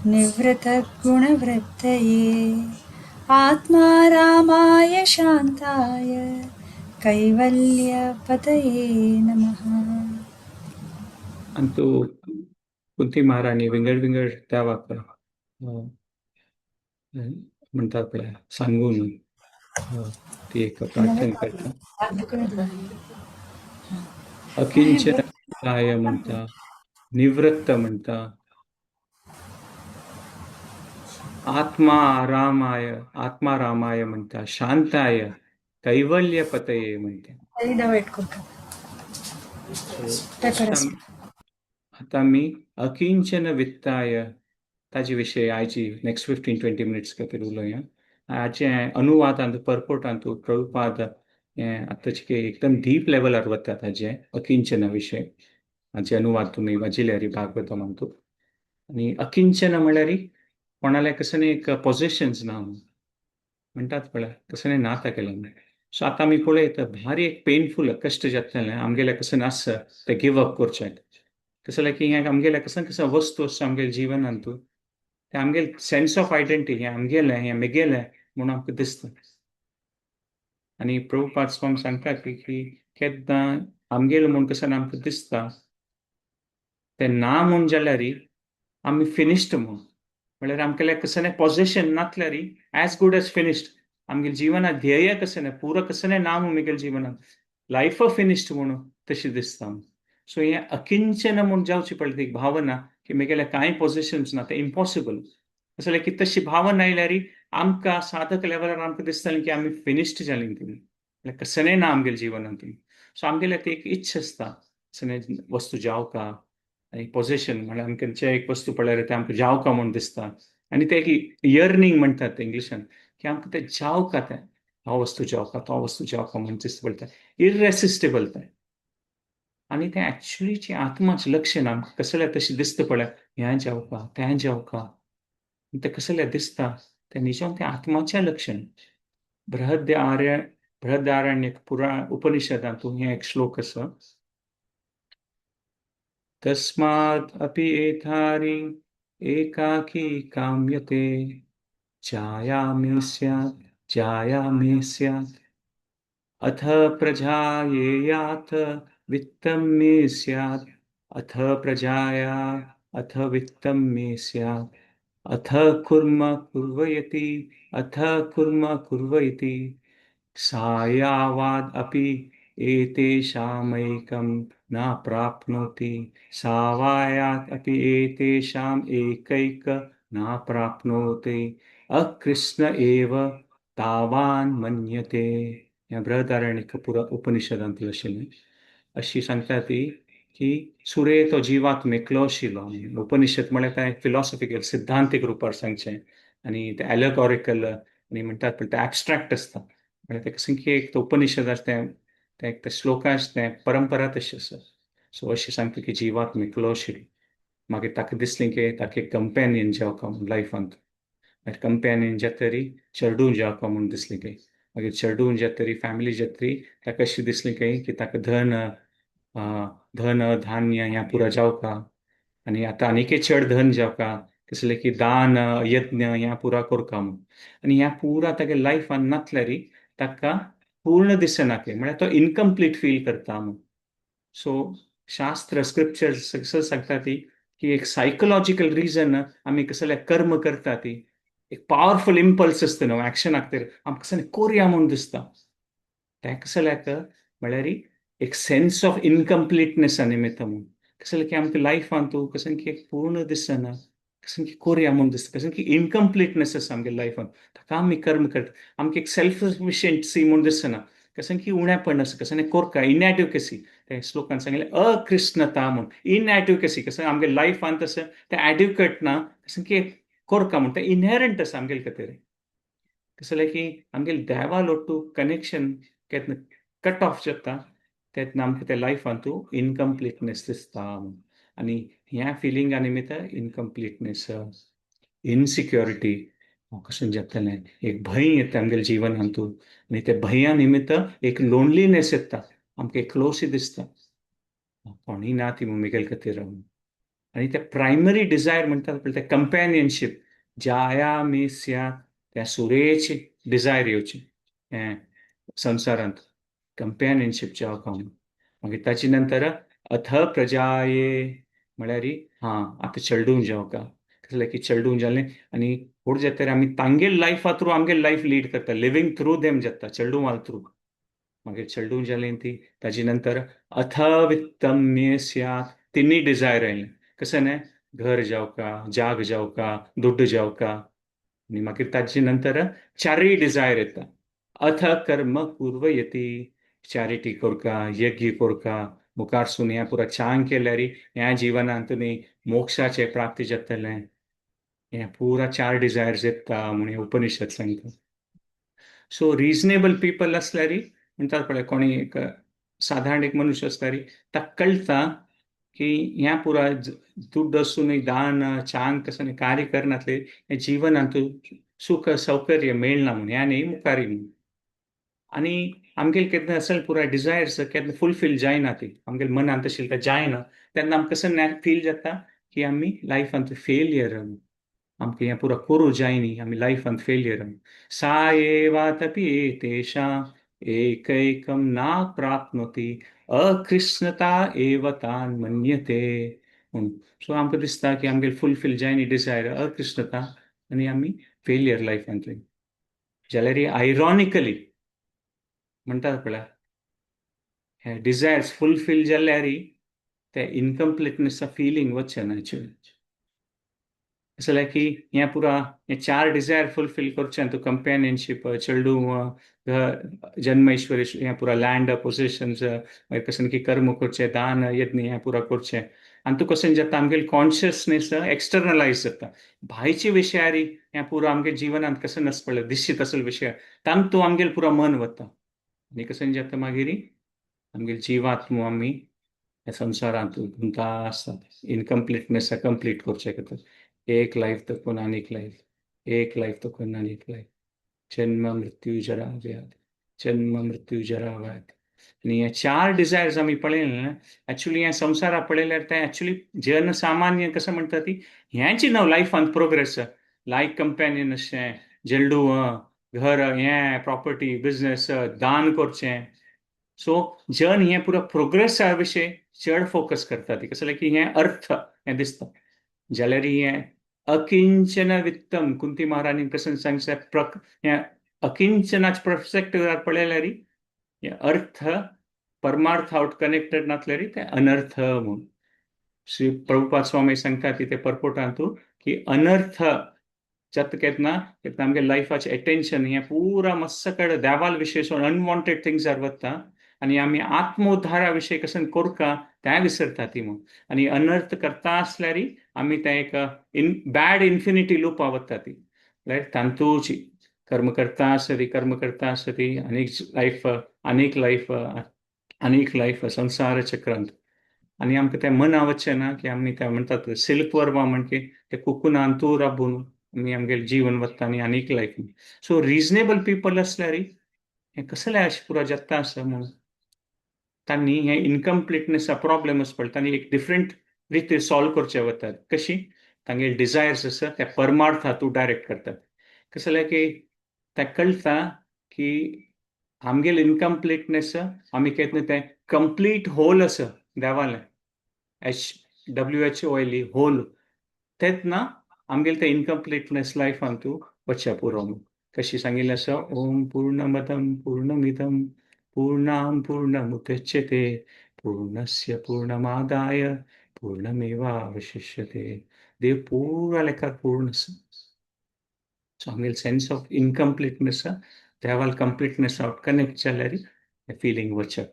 निवृतगुणवृत्तये आत्मा रामाय शान्ताय कैवल्यपतये नमः। अंतू कुंती महाराणी विंगड विंगड देवाक म्हणतात पळय सांगून ती एक प्रार्थना करता. अकिंचन काय म्हणता, निवृत्त म्हणता, आत्मा रामाय, आत्मा रामाय म्हणता, शांताय कैवल्य पतये म्हणता. आतां मी अकिंचन वित्ताय ताजे विशय आयची नेक्स्ट 15-20 मिनिट्स खातीर उलोवया. हाचे अनुवादांत परपोर्टांत प्रभुपाद हें आतांचे एकदम डीप लेवलार वता ताजें अकिंचना विशय. हाचे अनुवाद तुमी वाचिल्यार भागवतमांतू. आनी अकिंचन म्हळ्यार कोणाल्या कसलें एक पोझिशन्स ना म्हणटात पळय, कसलें ना तागेलें. सो आतां आमी पळयत भारी एक पेनफूल कश्ट जातलें आमगेलें कशें नासता तें गिव अप करचें. कसलें की हें आमगेलें कसलें कसलें वस्तू आसता आमगेल्या जिवनांत, तें आमगेलें सेन्स ऑफ आयडेंटिटी हें आमगेलें, हें मेगेलें म्हणून आमकां दिसता. आनी प्रभुपाद स्वामी सांगता की केन्ना आमगेलें म्हूण कसं आमकां दिसता तें ना म्हूण जाल्यार आमी फिनिश्ड म्हूण, म्हळ्यार आमगेलें कसलें पोझिशन नासल्यार एज गुड एज फिनिश्ड. आमगेल्या जिवनांत ध्येय कसलें पुरो कसलें ना म्हूण म्हगेल्या जिवनांत लायफ फिनिश्ड म्हणून तशें दिसता. सो हें अकिंचन म्हूण जावची पडली ती भावना की म्हगेलें कांय पोझिशन्स ना, तें इम्पॉसिबल. कसलें की तशी भावना आयल्यार आमकां साधक लेवलार आमकां दिसतलें की आमी फिनिश्ड जालीं ती, म्हळ्यार कसलें ना आमगेल्या जिवनांत. सो आमगेलें ती एक इच्छा आसता कसलें वस्तू जावका आनी पोझिशन म्हळ्यार आमकां खंयचें एक वस्तू पळयल्यार तें आमकां जावका म्हूण दिसता. आनी तें एक यर्नींग म्हणटात तें इंग्लिशान की आमकां तें जावका, तें हो वस्तू जावका, तो वस्तू जावका म्हूण दिसता पळय, तें इररेसिस्टेबल तें. आनी तें एक्चुअलीची आत्माचें लक्षण आमकां कसलें तशें दिसता पळय, हें जावका तें जावका, तें कसलें दिसता तें निजान तें आत्माचें लक्षण. बृहदारण्य पुरा उपनिषदांत हें एक श्लोक आसा. तस्मात् अपि एतारि एकाकी काम्यते जाया मे स्यात् जाया मे स्यात् अथ प्रजायेयाथ वित्तं मे स्यात् अथ प्रजाया अथ वित्तं मे स्यात् अथ कुर्म कुर्वयति अथ कुर्म कुर्वयति सायावाद अपि एतेषामेकं न प्राप्नोति सावायात् अपि एतेषाम् एकैक न प्राप्नोति अकृष्ण एव तावान मन्यते. ह्या बृहदारण्यक पुरा उपनिषदांतलें आशिल्लें. अशी सांगता ती की सुरे तो जिवात्म एकलो आशिल्लो. उपनिषद म्हळ्यार काय फिलॉसॉफिकल सिद्धांतीक रुपार सांगचें आनी तें एलेगॉरिकल आनी म्हणटात पळय तें एबस्ट्रेक्ट आसता. म्हळ्यार तें कशें की एक उपनिषद आसा तें तें एक श्लोकाच तें परंपरा तशी आसा. सो अशें सांगता की जिवात्म एकलो आशिल्लो. मागीर ताका दिसलें की ताका एक कंपेनियन जावका म्हूण लायफांत, मागीर कंपेनियन जातरी चेडूं जावका म्हूण दिसलें की, मागीर चेडूं जातरी फॅमिली जातरी ताका अशें दिसलें की ताका धन धन धान्य ह्या पुरा जावका आनी आतां आनीकय चड धन जावका, कसलें की दान यज्ञ ह्या पुरा करका म्हूण. आनी ह्या पुरा तागे लायफान नासल्यार ताका पूर्ण दिसना की, म्हळ्यार तो इनकम्प्लीट फील करता म्हूण. सो शास्त्र स्क्रिप्चर सांगता ती की एक सायकोलॉजिकल रिजन आमी कसलें कर्म करता ती एक पावरफुल इम्पल्स आसता न्हू एक्शनाक खातीर आमकां कसलें कोरया म्हूण दिसता. तें कसल्याक म्हळ्यार एक सेन्स ऑफ इनकम्प्लिटनेसा निमित्त म्हूण. कसलें की आमकां लायफांत कसलें की एक पूर्ण दिसना, कसलें की कोरया म्हूण दिसता, कसलें की इनकम्प्लिटनेस आसा आमगे लायफान, ताका आमी कर्म करता. आमकां एक सेल्फ सफिशियन्सी म्हूण दिसना, कसलें की उणेपण आसा, कसलें कोरका इनएड्युकेसी. ते श्लोकान सांगलें अकृष्णता म्हूण, इनएड्युकेसी कसलें आमगे लायफान तशें तें एड्युकेट ना, कसलें की कोरका म्हूण तें इनहेरंट आसा आमगेले खातीर. कसलें की आमगेले देवा लोटू कनेक्शन केन्ना कट ऑफ जाता तेन्ना आमकां त्या लायफांतू इनकम्प्लिटनेस दिसता. आनी ह्या फिलिंगा निमित्त इनकम्प्लिटनेस, इनसिक्युरिटी कशें जातलें, एक भंय येता आमगेल्या जिवनांतू आनी ते भंया निमित्त एक लोनलीनेस येता, आमकां एकलोशी दिसता, कोणूय ना ती म्हगेले खातीर. आनी ते प्रायमरी डिजायर म्हणटात पळय, ते कंपॅनियनशीप, जाया मे स्यात, त्या सुरेची डिजायर येवची हें संवसारांत, कंपॅनियनशीप जावं म्हणून. मागीर ताचे नंतर अथ प्रजाये, म्हळ्यार हां आतां चेडूं जावं कसलें की चेडूं जालें आनी व्हड जातकीर आमी तांगेल लायफा थ्रू आमगेल लायफ लीड करता, लिवींग थ्रू देम जाता, चेडूं थ्रू. मागीर चेडूं जालें ती, ताजे नंतर अथ वित्तम मे स्यात, तिन्ही डिजायर आयलें. कशें न्हय, घर जावका, जाग जावका, दुड्ड जावका. आनी मागीर ताजे नंतर चारय डिजायर येता. अथ कर्म कुर्वयति, चॅरिटी करका, यज्ञ करका, मुखार सून हें पुरा चांग केल्यार ह्या जिवनांत न्ही मोक्षाचे प्राप्ती जातलें. हें पुरा चार डिजायर्स येता म्हूण उपनिषद सांगता. सो रिजनेबल पिपल आसल्यार, म्हणटात पळय, कोणी एक साधारण एक मनुष्य आसल्यार ताका कळटा की ह्या पुरा दुड्ड आसूनय, दान चांग कसं कार्य करनातले हें जिवनांत सुख सौकर्य मेळना म्हूण, ह्या न्ही मुखारी म्हूण. आनी आमगेले केन्ना असेल पुराय डिजायर्स केन्ना फुलफील जायना, ती आमगेले मनांत आशिल्लें तें जायना, तेन्ना आमकां कशें फील जाता की आमी लायफांत फेलियर, आमकां हें पुरा करूं जायनी, आमी लायफांत फेलियर. सा एवातपि तेषां एकैकं ना प्राप्नोति अकृष्णता एव तान् मन्यते म्हूण. सो आमकां दिसता की आमगेले फुलफील जायनी डिजायर, अकृष्णता आनी आमी फेलियर लायफांतली. जाल्यार आयरॉनिकली म्हणटात पळय, हे डिजायर्स फुलफील जाल्यार ते इनकम्प्लिटनेस फिलींग वचना एक्चुअली. असलें की हें पुरा हे चार डिजायर फुलफील करचें तूं, कंपॅनियनशीप, चेडूं, जन्म ऐश्वर्य, हें पुरा लँड पोझिशन्स, मागीर कशें की कर्म करचें, दान यज्ञ हें पुरा करचें, आनी तूं कशें जाता, आमगेले कॉन्शियसनेस एक्सटर्नलायज जाता भायचे विशयारी. हें पुरा आमगे जिवनांत कशें नासता पळय दिश्टी तसले विशय, तांतू आमगेले पुरा मन वता आनी कशें जाता, मागीर आमगेले जिवात्मो आमी ह्या संवसारांत गुंता आसतात इनकम्प्लिटनेस कंप्लीट करचे खातीर. एक लायफ तकून आनीक लायफ, एक लायफ तकून आनीक लायफ, जन्म मृत्यू जरा व्याधी, जन्म मृत्यू जरा व्याधी. आनी हे चार डिजायर्स आमी पळयले न्हय, एक्चुली ह्या संवसाराक पळयल्यार तें एक्चुली जनसामान्य कसं म्हणटा ती हेंच न्हू लायफांत प्रोग्रेस, लायक कंपॅनियन अशें, चेडूं, घर, हें प्रॉपर्टी, बिजनेस, दान करचें. सो जन हें पुरा प्रोग्रेसा विशय चड फोकस करता ती, कसलें की हें अर्थ हें दिसता. जाल्यार हें अकिंचन वित्तम, कुंती महाराणी कशें सांगचें, हें अकिंचनाच पर्सपेक्टिव्हार पळयल्यार हें अर्थ परमार्थ आवट कनेक्टेड नासल्यार तें अनर्थ म्हूण. श्री प्रभुपाद स्वामी सांगता ती ते परपोटांतू की अनर्थ जाता केन्ना, केन्ना आमगे लायफाचें एटेन्शन हें पुरा मस्त कडेन देवाल विशय सोडून अनवॉन्टेड थिंग्सार वता आनी आमी आत्मोद्धारा विशय कशें करका तें विसरता ती म्हूण. आनी अनर्थ करता आसल्यार आमी तें एक इन बॅड इन्फिनिटी लुपा वता ती, रायट? तांतूची कर्म करता आसरी, कर्म करता आसरी, आनीक लायफ, आनीक लायफ, आनीक लायफ, संवसार चक्रांत. आनी आमकां तें मना वचचें ना की आमी तें म्हणटात सिल्क वर्मा म्हणके ते कुकुनान तूं राबून आमी आमगेलें जीवन वता आनी आनीक लायफ. सो रिजनेबल पिपल आसल्यार हें कसलें अशें पुरा जाता आसा म्हणून तांणी हें इनकम्प्लिटनेस प्रॉब्लेम आसा पळय, तांणी एक डिफरंट रितीर सॉल्व करचे वतात. कशी? तांगेले डिजायर्स आसा त्या परमार्था तूं डायरेक्ट करतात. कसलें की तें कळटा की आमगेले इनकम्प्लिटनेस आमी केन्ना तें कंप्लीट होल आसा देवालें, HWHOLE whole, तेंच ना आमगेले तें इनकम्प्लिटनेस लायफान तूं वचचें पुरो. कशी सांगिल्लें आसा, ओम पूर्णमदं पूर्णमिदं पूर्णां पूर्णमुदच्यते पूर्णस्य पूर्णमादाय पूर्णमेवावशिष्यते. देव पुरा लेखार पूर्ण आसा. सो आमगेले सेन्स ऑफ इनकम्प्लिटनेस देवाल कंप्लिटनेस आवट कनेक्ट जाल्यार फिलींग वचप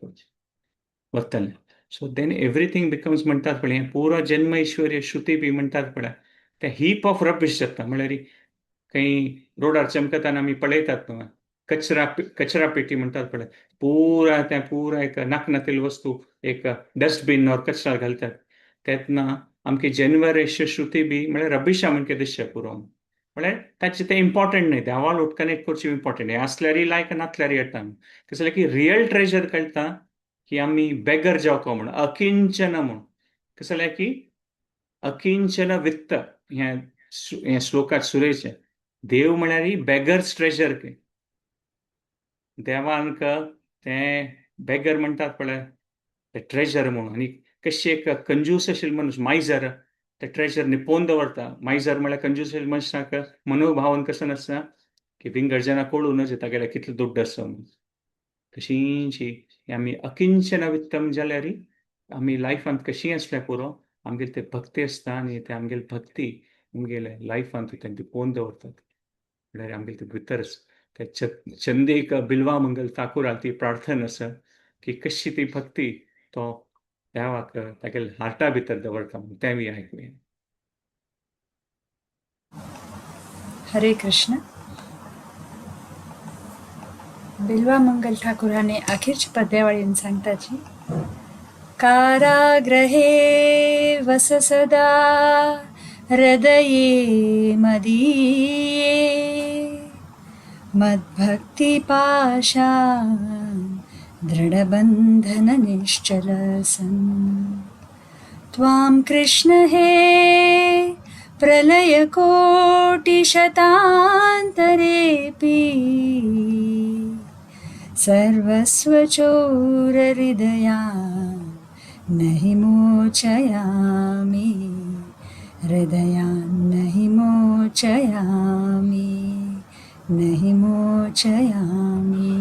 वतलें. सो then everything becomes म्हणटात पळय, हें पुरा जन्म ऐश्वर्य श्रुती बी म्हणटात पळय, ते हीप ऑफ रबिश जाता. म्हळ्यार खंय रोडार चमकताना आमी पळयतात न्हू, कचरा कचरा पेटी म्हणटात पळय, पुरा तें पुरा एक नाकनातील वस्तू एक डस्टबीन और कचरा घालतात तेन्ना. आमकी जेन्युअर श्रुती बी म्हळ्यार रबिशा म्हणके दिसचें पुरो. म्हळ्यार ताचें तें इम्पॉर्टंट न्हय, देवाल कनेक्ट करचें इम्पॉर्टंट. हें आसल्यारय लायक, नासल्यारय येता. कसलें की रियल ट्रेजर कळटा की आमी बेगर जावका म्हूण, अकिंचन म्हूण. कसलें की अकिंचन वित्त हें हें श्लोकात सुरेचें. देव म्हळ्यार बेगर्स ट्रेजर. देवांक तें बेगर म्हणटात पळय ते ट्रेजर म्हणून. आनी कशी एक कंजूस आशिल्लो मनीस मायजर ते ट्रेजर निपोवन दवरता. मायजर म्हळ्यार कंजूस आशिल्ल्या मनशाक मनोभावन कसो नासता की विंगड जाणां कळूं नज तागेले कितलो दुड्ड आसा म्हणून. तशींची आमी अकिंचन वित्तम जाल्यार आमी लायफांत कशी आसल्यार पुरो, आमगेले ते भक्ती आसता आनी ते आमगेली भक्ती आमगेले लायफांत तें लिपोवन दवरतात. म्हळ्यार आमगेले ते भितर ते चंदेक बिलवा मंगल ठाकुराक ती प्रार्थना आसा की कशी ती भक्ती तो देवाक तागेले हार्टा भितर दवरता म्हूण. तें बी आयकुया. हरे कृष्ण. बिल्वा मंगल ठाकुराने अखेरच्या पद्यावळीन सांगताची, कारागृहे वस सदा हृदये मदीये मद्भक्तिपाशा दृढबन्धन निश्चल सन् त्वां कृष्ण हे प्रलयकोटिशतान्तरेऽपि सर्वस्वचोरहृदया नहि मोचयामि, हृदयान् नहि मोचयामि, नहि मोचयामि.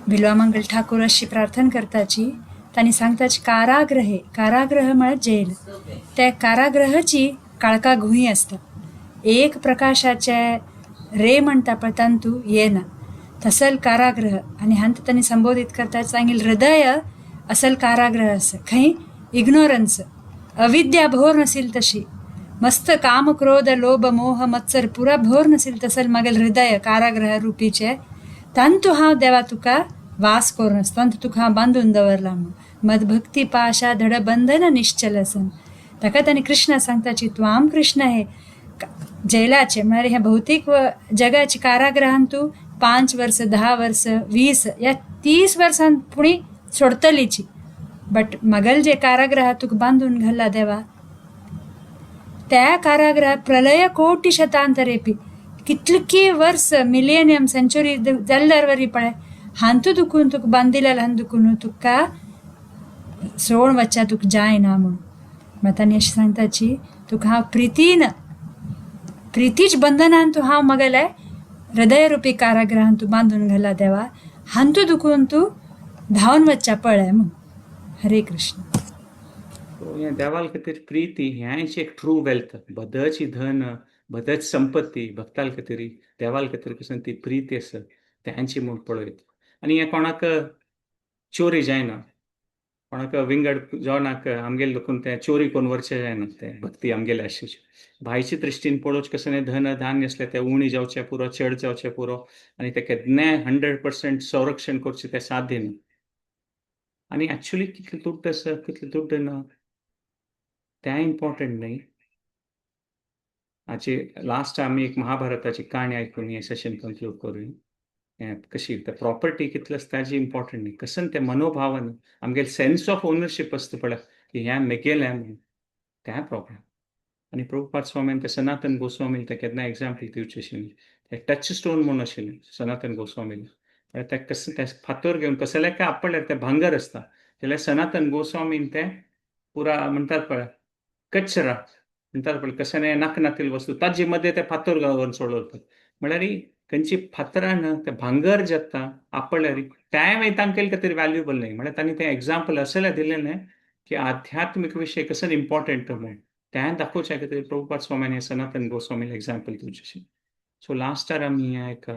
बिल्वामंगल ठाकूर अशी प्रार्थना करताची तांणी सांगताची कारागृहे, कारागृह म्हळ्यार जेल. त्या कारागृहाची काळका घुंय आसता, एक प्रकाशाचे रे म्हणटा पळय तांतू येना तसल कारागृह. आनी हांत तांणी संबोधीत करता सांगील हृदय असल कारागृह आसा, खंय इग्नोरन्स अविद्या भोर नसील तशी, मस्त काम क्रोध लोभ मोह मत्सर पुरा भोर नसील तसल मागील हृदय कारागृह रुपीचे तांतू हांव देवा तुका वास करून आसता, तांतू तुका हांव बांदून दवरला म्हणून. मदभक्ती पाशा धड बंधन निश्चल आसन. ताका तांणी कृष्णा सांगताची त्वाम कृष्ण हे जेलाचे म्हळ्यार हे भौतीक जगाचे कारागृहान तूं 5 वर्स 10 वर्स 20 या 30 वर्सां पुणी सोडतलीची, बट मगल जे कारागृह तुका बांदून घाल्ला देवा त्या कारागृह प्रलय कोटी शतांतरेपी कितलकी वर्स मिलेनियम सेंचुरी जाल्ल्यार वरी पळय हांतू दुखून तुका बांदिल्ल्या हांतू दुखून तुका सोड वच्चा तुका जायना म्हणून. मागीर तांणी अशें सांगताची तुका हांव प्रितीन प्रितीच बंधनान तूं हांव मगेले हृदयरुपी कारागृहान तूं बांदून घाला देवा, हांतू दुखून तूं धांवन वच्चा पळय म्हणून. हरे कृष्ण. हें देवाल खातीर प्रिती हेंच एक ट्रू वेल्थ. बदची धन बदच संपत्ती भक्ताल खातीर देवाल खातीर कशें ती प्रिती आसा तेंची म्हूण पळयत. आनी हें कोणाक चोरी जायना, कोणाक विंगड जावनाक आमगेले लोकून तें चोरी करून व्हरचें जायना. तें भक्ती आमगेले आशिल्ली भायचे दृश्टीन पळोवचें कशें न्ही, धन धान्य आसलें तें उणी जावचें पुरो, चड जावचें पुरो, आनी तें केन्नाय 100% संरक्षण करचें तें साध्य न्ही. आनी एक्चुली कितले दुड्ड आसा कितले दुड्ड ना तें इम्पॉर्टंट न्ही. हाचे लास्ट आमी एक महाभारताची काणी आयकून हें सेशन कंक्लूड करूया. हें कशी ते प्रॉपर्टी कितली आसता ताजी इम्पॉर्टंट न्ही, कसन तें मनोभावन आमगेले सेन्स ऑफ ओनरशीप आसता पळय की हें मेगेलें म्हणून, तें प्रॉब्लम. आनी प्रभुपाद स्वामीन ते सनातन गोस्वामी ते केन्ना एग्जाम्पल दिवचें आशिल्लें, ते टच स्टोन म्हणून आशिल्लें सनातन गोस्वामीन. ते कस ते फातर घेवन कसलें काय आपडल्यार तें भांगर आसता, जाल्यार सनातन गोस्वामीन तें पुरा म्हणटात पळय कचरा म्हणटात पळय कशें नाक नातील वस्तू ताजे मध्ये ते फातर घालून सोडवतात. म्हळ्यार खंयची फातरान तें भांगर जाता आपडल्यार तेंय मागीर तांकां खातीर व्हॅल्युएबल न्ही. म्हळ्यार तांणी तें एग्जाम्पल असलें दिलें न्ही की आध्यात्मीक विशय कसो इम्पॉर्टंट म्हणून तें दाखोवच्या खातीर प्रभुपाद स्वामीन सनातन गोस्वामीन एग्जाम्पल दिवचें. सो लास्टार आमी हें एक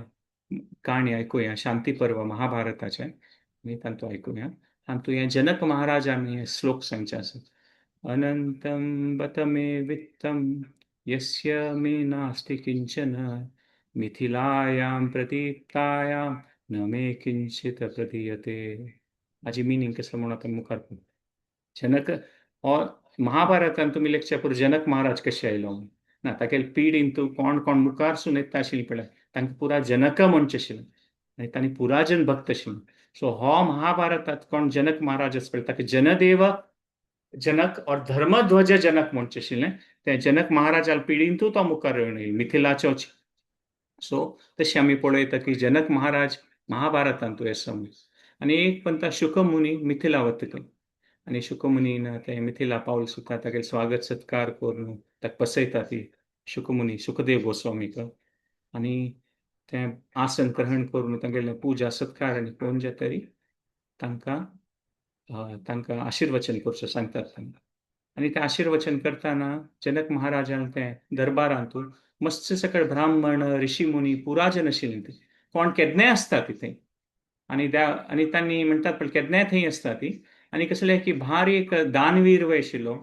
काणी आयकुया, शांती पर्व महाभारताचें आमी तांतू आयकुया. तातूंत हें जनक महाराज आमी हे श्लोक सांगचे आसात. अनंतं बत मे वित्तं यस्य मे नास्ति किंचन मिथिलायां प्रदीप्तायां न मे किंचित प्रदीयते. हाजी मिनींग कसो म्हणून आतां मुखार पळोवया. जनक हो महाभारतान तुमी लेखचे पुरो जनक महाराज कशें आयलो ना, तागेले पिढीन तूं कोण कोण मुखारसून येता आशिल्ली पळय, तांकां पुरा जनक म्हणचें आशिल्लें आनी तांणी पुराजन भक्त आशिल्ले. सो हो महाभारतात कोण जनक महाराज आसा पळय ताका जनदेव जनक और धर्मध्वज जनक म्हणचें आशिल्लें. ते जनक महाराजाल पिढींतू तो मुखार येवन येयलो मिथिलाचो. सो तशें आमी पळयता की जनक महाराज महाभारतांतू आसा. आनी एक पंता शुकमुनी मिथिला वता आनी शुकमुनीन ते मिथिला पावल सुद्दां तागेलें स्वागत सत्कार करून ताका बसयता ती शुकमुनी शुकदेव गोस्वामीक आनी तें आसन ग्रहण करून तागेलें पुजा सत्कार आनी करून जे तरी तांकां तांकां आशिर्वचन करचें सांगतात तांकां. आनी तें आशिर्वचन करतना जनक महाराजान तें दरबारांतू मस्त सकळ ब्राह्मण ऋषी मुनी पुराजन आशिल्ले ते कोण केदनेय आसता ती थंय आनी त्या आनी तांणी म्हणटात पण केदनाय थंय आसता ती. आनी कसलें की भारी एक दानवीर वय आशिल्लो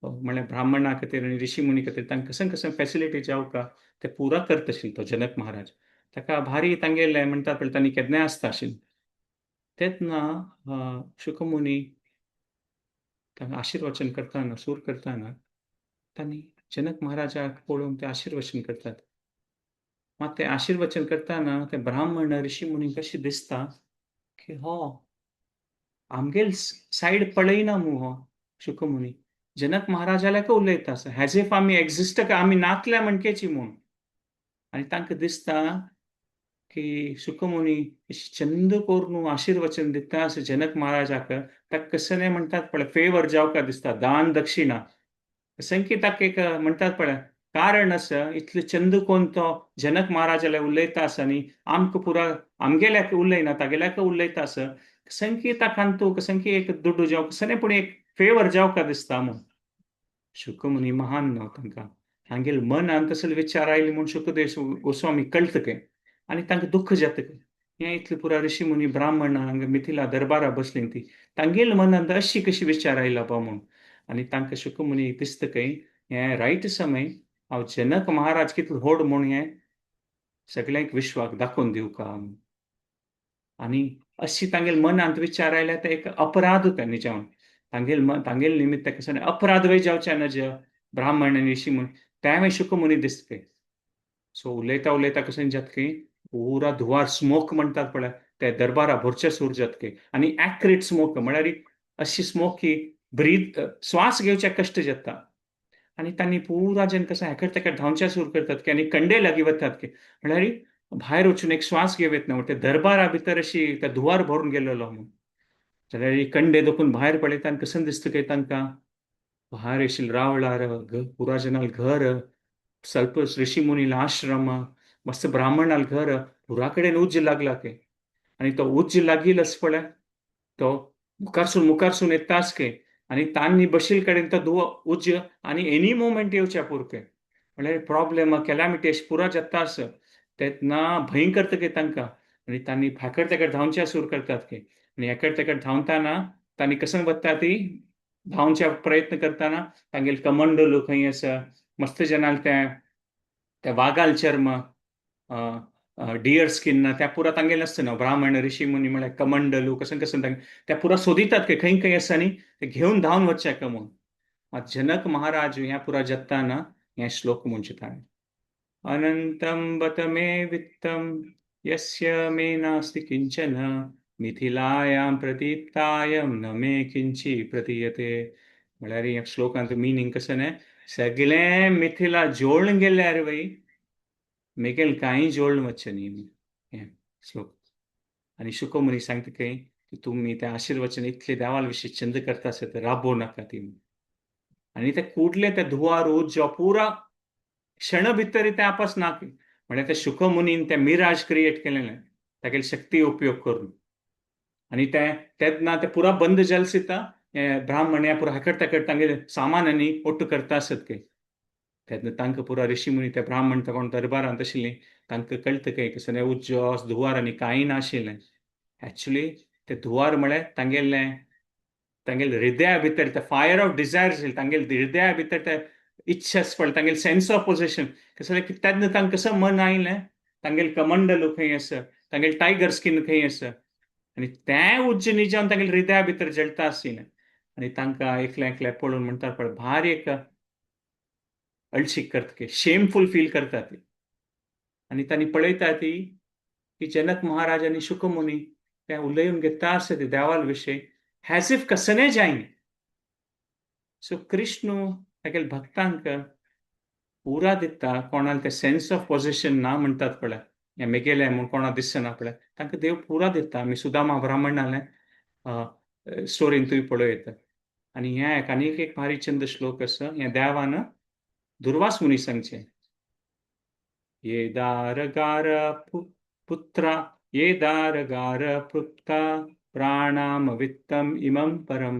म्हणल्यार ब्राह्मणा खातीर आनी ऋषी मुनी खातीर तांकां कसं कसं फॅसिलिटी जावका ते पुरा करता आशिल्लो तो जनक महाराज. ताका भारी तांगेलें म्हणटात पळय तांणी केदनाय आसता आशिल्लें. तेन्ना शुकमुनी तांकां आशिर्वचन करतना सूर करतना तांणी जनक महाराजाक पळोवन ते आशिर्वचन करतात. मात ते आशिर्वचन करतना ते ब्राह्मण ऋषी मुनी कशें दिसता की हो आमगेल सायड पळयना मू हो शुकमुनी जनक महाराजाल्याक उलयता आसा एज if आमी एक्झिस्ट आमी नातल्या म्हणकेची म्हूण. आनी तांकां दिसता की शुकमुनी चंद करून आशिर्वचन दिता अशें जनक महाराजाक ताका कसलें म्हणटात पळय फेवर जावका दिसता दान दक्षिणा संकी ताका एक म्हणटात पळय कारण आसा इतलें चंद कोण तो जनक महाराजाल्या उलयता आसा न्ही आमकां पुरा आमगेल्याक उलयना तागेल्याक उलयता आसा संकी ताका तूं संकी एक दुड्डू जावं कसलें पूण एक फेवर जावका दिसता म्हूण. शुकमुनी महान न्हू तांकां तांगेले मनान तसले विचार आयले म्हूण शुकदेव गोस्वामी कळटा खंय आनी तांकां दुख्ख जाता खंय. हें इतले पुरा ऋषी मुनी ब्राह्मण हांगा मिथिला दरबारा बसली ती तांगेले मनांत अशी कशी विचार आयला बा म्हूण. आनी तांकां शुकमुनी दिसता खंय हें रायट समय हांव जनक महाराज कितलो व्हड म्हूण हें सगळ्यांक विश्वाक दाखोवन दिवका. आनी अशी तांगेले मनांत विचार आयल्यार ते एक अपराध तांणी जावन तांगेल तांगेल निमित्त कसो अपराध वय जावचे नज ब्राह्मण आनी ऋषी म्हूण तें मागीर शुकमुनी दिसता खंय. सो उलयता उलयता कशें जाता खंय पुरा धुवार स्मोक म्हणटात पळय ते दरबारा भरचे सूर जाता खंय आनी एक्रेट स्मोक म्हळ्यार अशी स्मोक की ब्रीथ श्वास घेवचे कश्ट जाता. आनी तांणी पुरा जन कसं हेकड तेकड धांवचे सूर करतात की आनी कंडे लागीं वतात की म्हळ्यार भायर वचून एक श्वास घेवं येत ना ते दरबारा भितर अशी त्या धुवार भरून गेलेलो म्हूण. जाल्यार कंडे दोखून भायर पळयता आनी कसं दिसता काय तांकां भायर आशिल्ले रावळार पुरा जनाल घर स्वल्प ऋषी मुनील आश्रम मस्त ब्राह्मणाल घर पुरा कडेन उज्ज लागला खंय. आनी तो उज्ज लागील पळय तो मुखारसून मुखारसून येताच खंय आनी तांणी बशील कडेन तो धुवो उज्ज आनी एनी मोमेंट येवच्या पुरकें म्हळ्यार प्रॉब्लेम कॅलामिटी अशी पुरा जाता आसा तेन्ना भंय करता खंय तांकां. आनी तांणी फाकड तेकड धांवच्या सूर करतात खंय आनी हेकड तेकड धांवताना तांणी कसं वता ती धांवच्या प्रयत्न करतना तांगेले कमंडलू खंय आसा मस्त जनाल त्या त्या वागाल चर्म डियर स्किन त्या पुरा तांगेले आसता न्हू ब्राह्मण ऋषी मुनी म्हळ्यार कमंडलू कसं कसं त्या पुरा सोदितात खंय खंय खंय आसा न्ही ते घेवन धांवन वचचे का म्हूण. मात जनक महाराज ह्या पुरा जत्ताना हें श्लोक म्हणचे ताणें अनंतं बत मे वित्तं यस्य मे नास्ति किंचन मिथिलायां प्रदीप्तायं न मे किंची प्रतीयते. म्हळ्यार ह्या श्लोकांत मिनींग कसं न्ही सगळें मिथिला जोडून गेल्यार वय मेगेल कांय जोडून वचचें न्ही हें श्लोक. आनी शुकमुनी सांगता खंय की तुमी तें आशिर्वचन इतले देवाल विशीं छंद करता आसत राबो नाका ती. आनी ते कुडले ते धुवार उज्जो पुरा क्षण भितर ते आपस ना म्हळ्यार ते शुकमुनीन ते मिराज क्रिएट केलेलें तागेली शक्ती उपयोग करून. आनी ते तेन्ना ते पुरा बंद जाल सीता ब्राह्मण ह्या पुरा हेकड तेकड तांगेले सामान आनी ओट्टू करता आसत खंय. तेन्ना तांकां पुरा ऋषी मुनी ते ब्राह्मण कोण दरबारांत आशिल्लीं तांकां कळटा खंय कसलें उज्जो धुवार आनी कांय नाशिल्लें. एक्चुली ते धुवार म्हळ्यार तांगेलें तांगेले हृदया भितर ते फायर ऑफ डिजायर आशिल्लें तांगेले हृदया भितर ते इच्छा पडले तांगेले सेन्स ऑफ पोझेशन कसलें की तेन्ना तांकां कसं मन आयलें तांगेले कमंडलू खंय आसा तांगेले टायगर स्किन खंय आसा आनी तें उज्ज निजान तांगेले हृदया भितर जळटा आशिल्लें. आनी तांकां एकल्या एकल्या पळोवन म्हणटात पळय भारी एक अळशीक करता, शेमफूल फील करता ती. आनी तांणी पळयता ती की जनक महाराज आनी शुकमुनी ते उलयून घेता आसता ते देवाल विशय एज if कसने जायना. सो कृष्ण तागेले भक्तांक पुरा दिता, कोणाक ते सेन्स ऑफ पोझेशन ना म्हणटात पळय, हें मेगेलें म्हूण कोणाक दिसना पळय, तांकां देव पुरा दिता. आमी सुदामा ब्राह्मणाले स्टोरींतूय पळोवं येता. आनी ह्या एक आनीक एक भारी चंद श्लोक आसा, ह्या देवान दुर्वास मुनी सांगचें, ये दारगार पुत्रा ये दारगार पृप्ता प्राणाम वित्तम इमं परम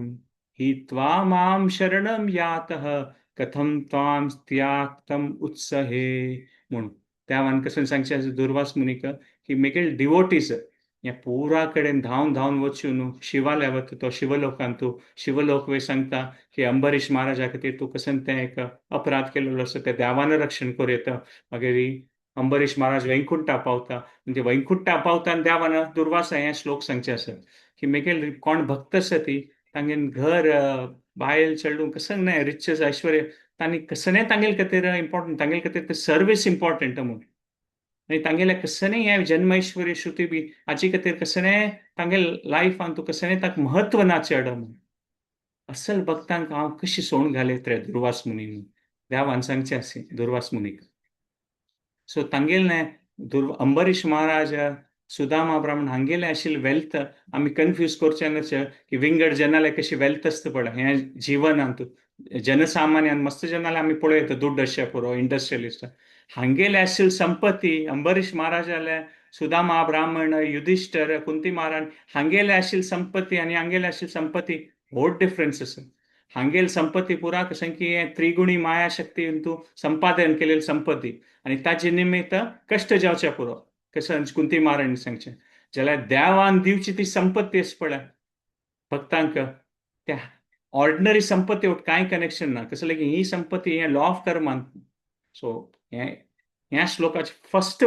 हित्वा मां शरणं यातः कथं त्वां त्याक्तम उत्सहे म्हूण. देवान कसं सांगचें आसा दुर्वास मुनीक की मेगेल डिवोटीज ह्या पुरा कडेन धांवन धांवन वचून शिवालय वता तो शिवलोकांत, तूं शिवलोक वय सांगता की अंबरीश महाराजा खातीर तूं कसं तें एक अपराध केलेलो आसा तें देवान रक्षण करूं येता. मागीर अंबरीश महाराज वैकुंठा पावता, म्हणजे वैकुंठा पावता आनी देवान दुर्वासा हे श्लोक सांगचे आसा की मेगेल कोण भक्त आसा ती तांगेन घर बायल चेडूं कसं न्हय रिचेस ऐश्वर्य तांणी कसं तांगेले खातीर इम्पॉर्टंट, तांगेले खातीर ते सर्वीस इम्पॉर्टंट म्हूण. आनी तांगेले कसने हें जन्मैश्वर्य श्रुती बी हाचे खातीर कसने तांगेले लायफान तूं कसने ताका म्हत्व ना चड म्हूण. असल भक्तांक हांव कशी सोण घालयत रे दुर्वास मुनी म्हूण देवान सांगचें आसा दुर्वास मुनीक. सो तांगेले अंबरीश महाराज सुदामा ब्राह्मण हांगेले आशिल्ले वेल्थ आमी कन्फ्यूज करचे न्हय की विंगड जनाले कशी वेल्थ आसता पळय हें जिवनांत जनसामान्यान मस्त जनाले आमी पळयता दुड्ड अशे पुरो इंडस्ट्रियलिस्ट हांगेले आशिल्ली संपत्ती अंबरीश महाराजाले सुदामा ब्राह्मण युधिष्ठर कुंती महाराज हांगेले आशिल्ली संपत्ती आनी हांगेले आशिल्ली संपत्ती व्हड डिफरन्स आसा. हांगेल संपत्ती पुरा कशें की हें त्रिगुणी माया शक्ती तूं संपादन केलेली संपत्ती आनी ताजे निमित्त कश्ट जावचे पुरो कशें कुंती महाराणी सांगचें. जाल्यार देवान दिवची ती संपत्ती आसा पळय भक्तांक त्या ऑर्डिनरी संपत्ती वट कांय कनेक्शन ना. कसं की ही संपत्ती हें लॉ ऑफ कर्मान. सो हें ह्या श्लोकाचे फर्स्ट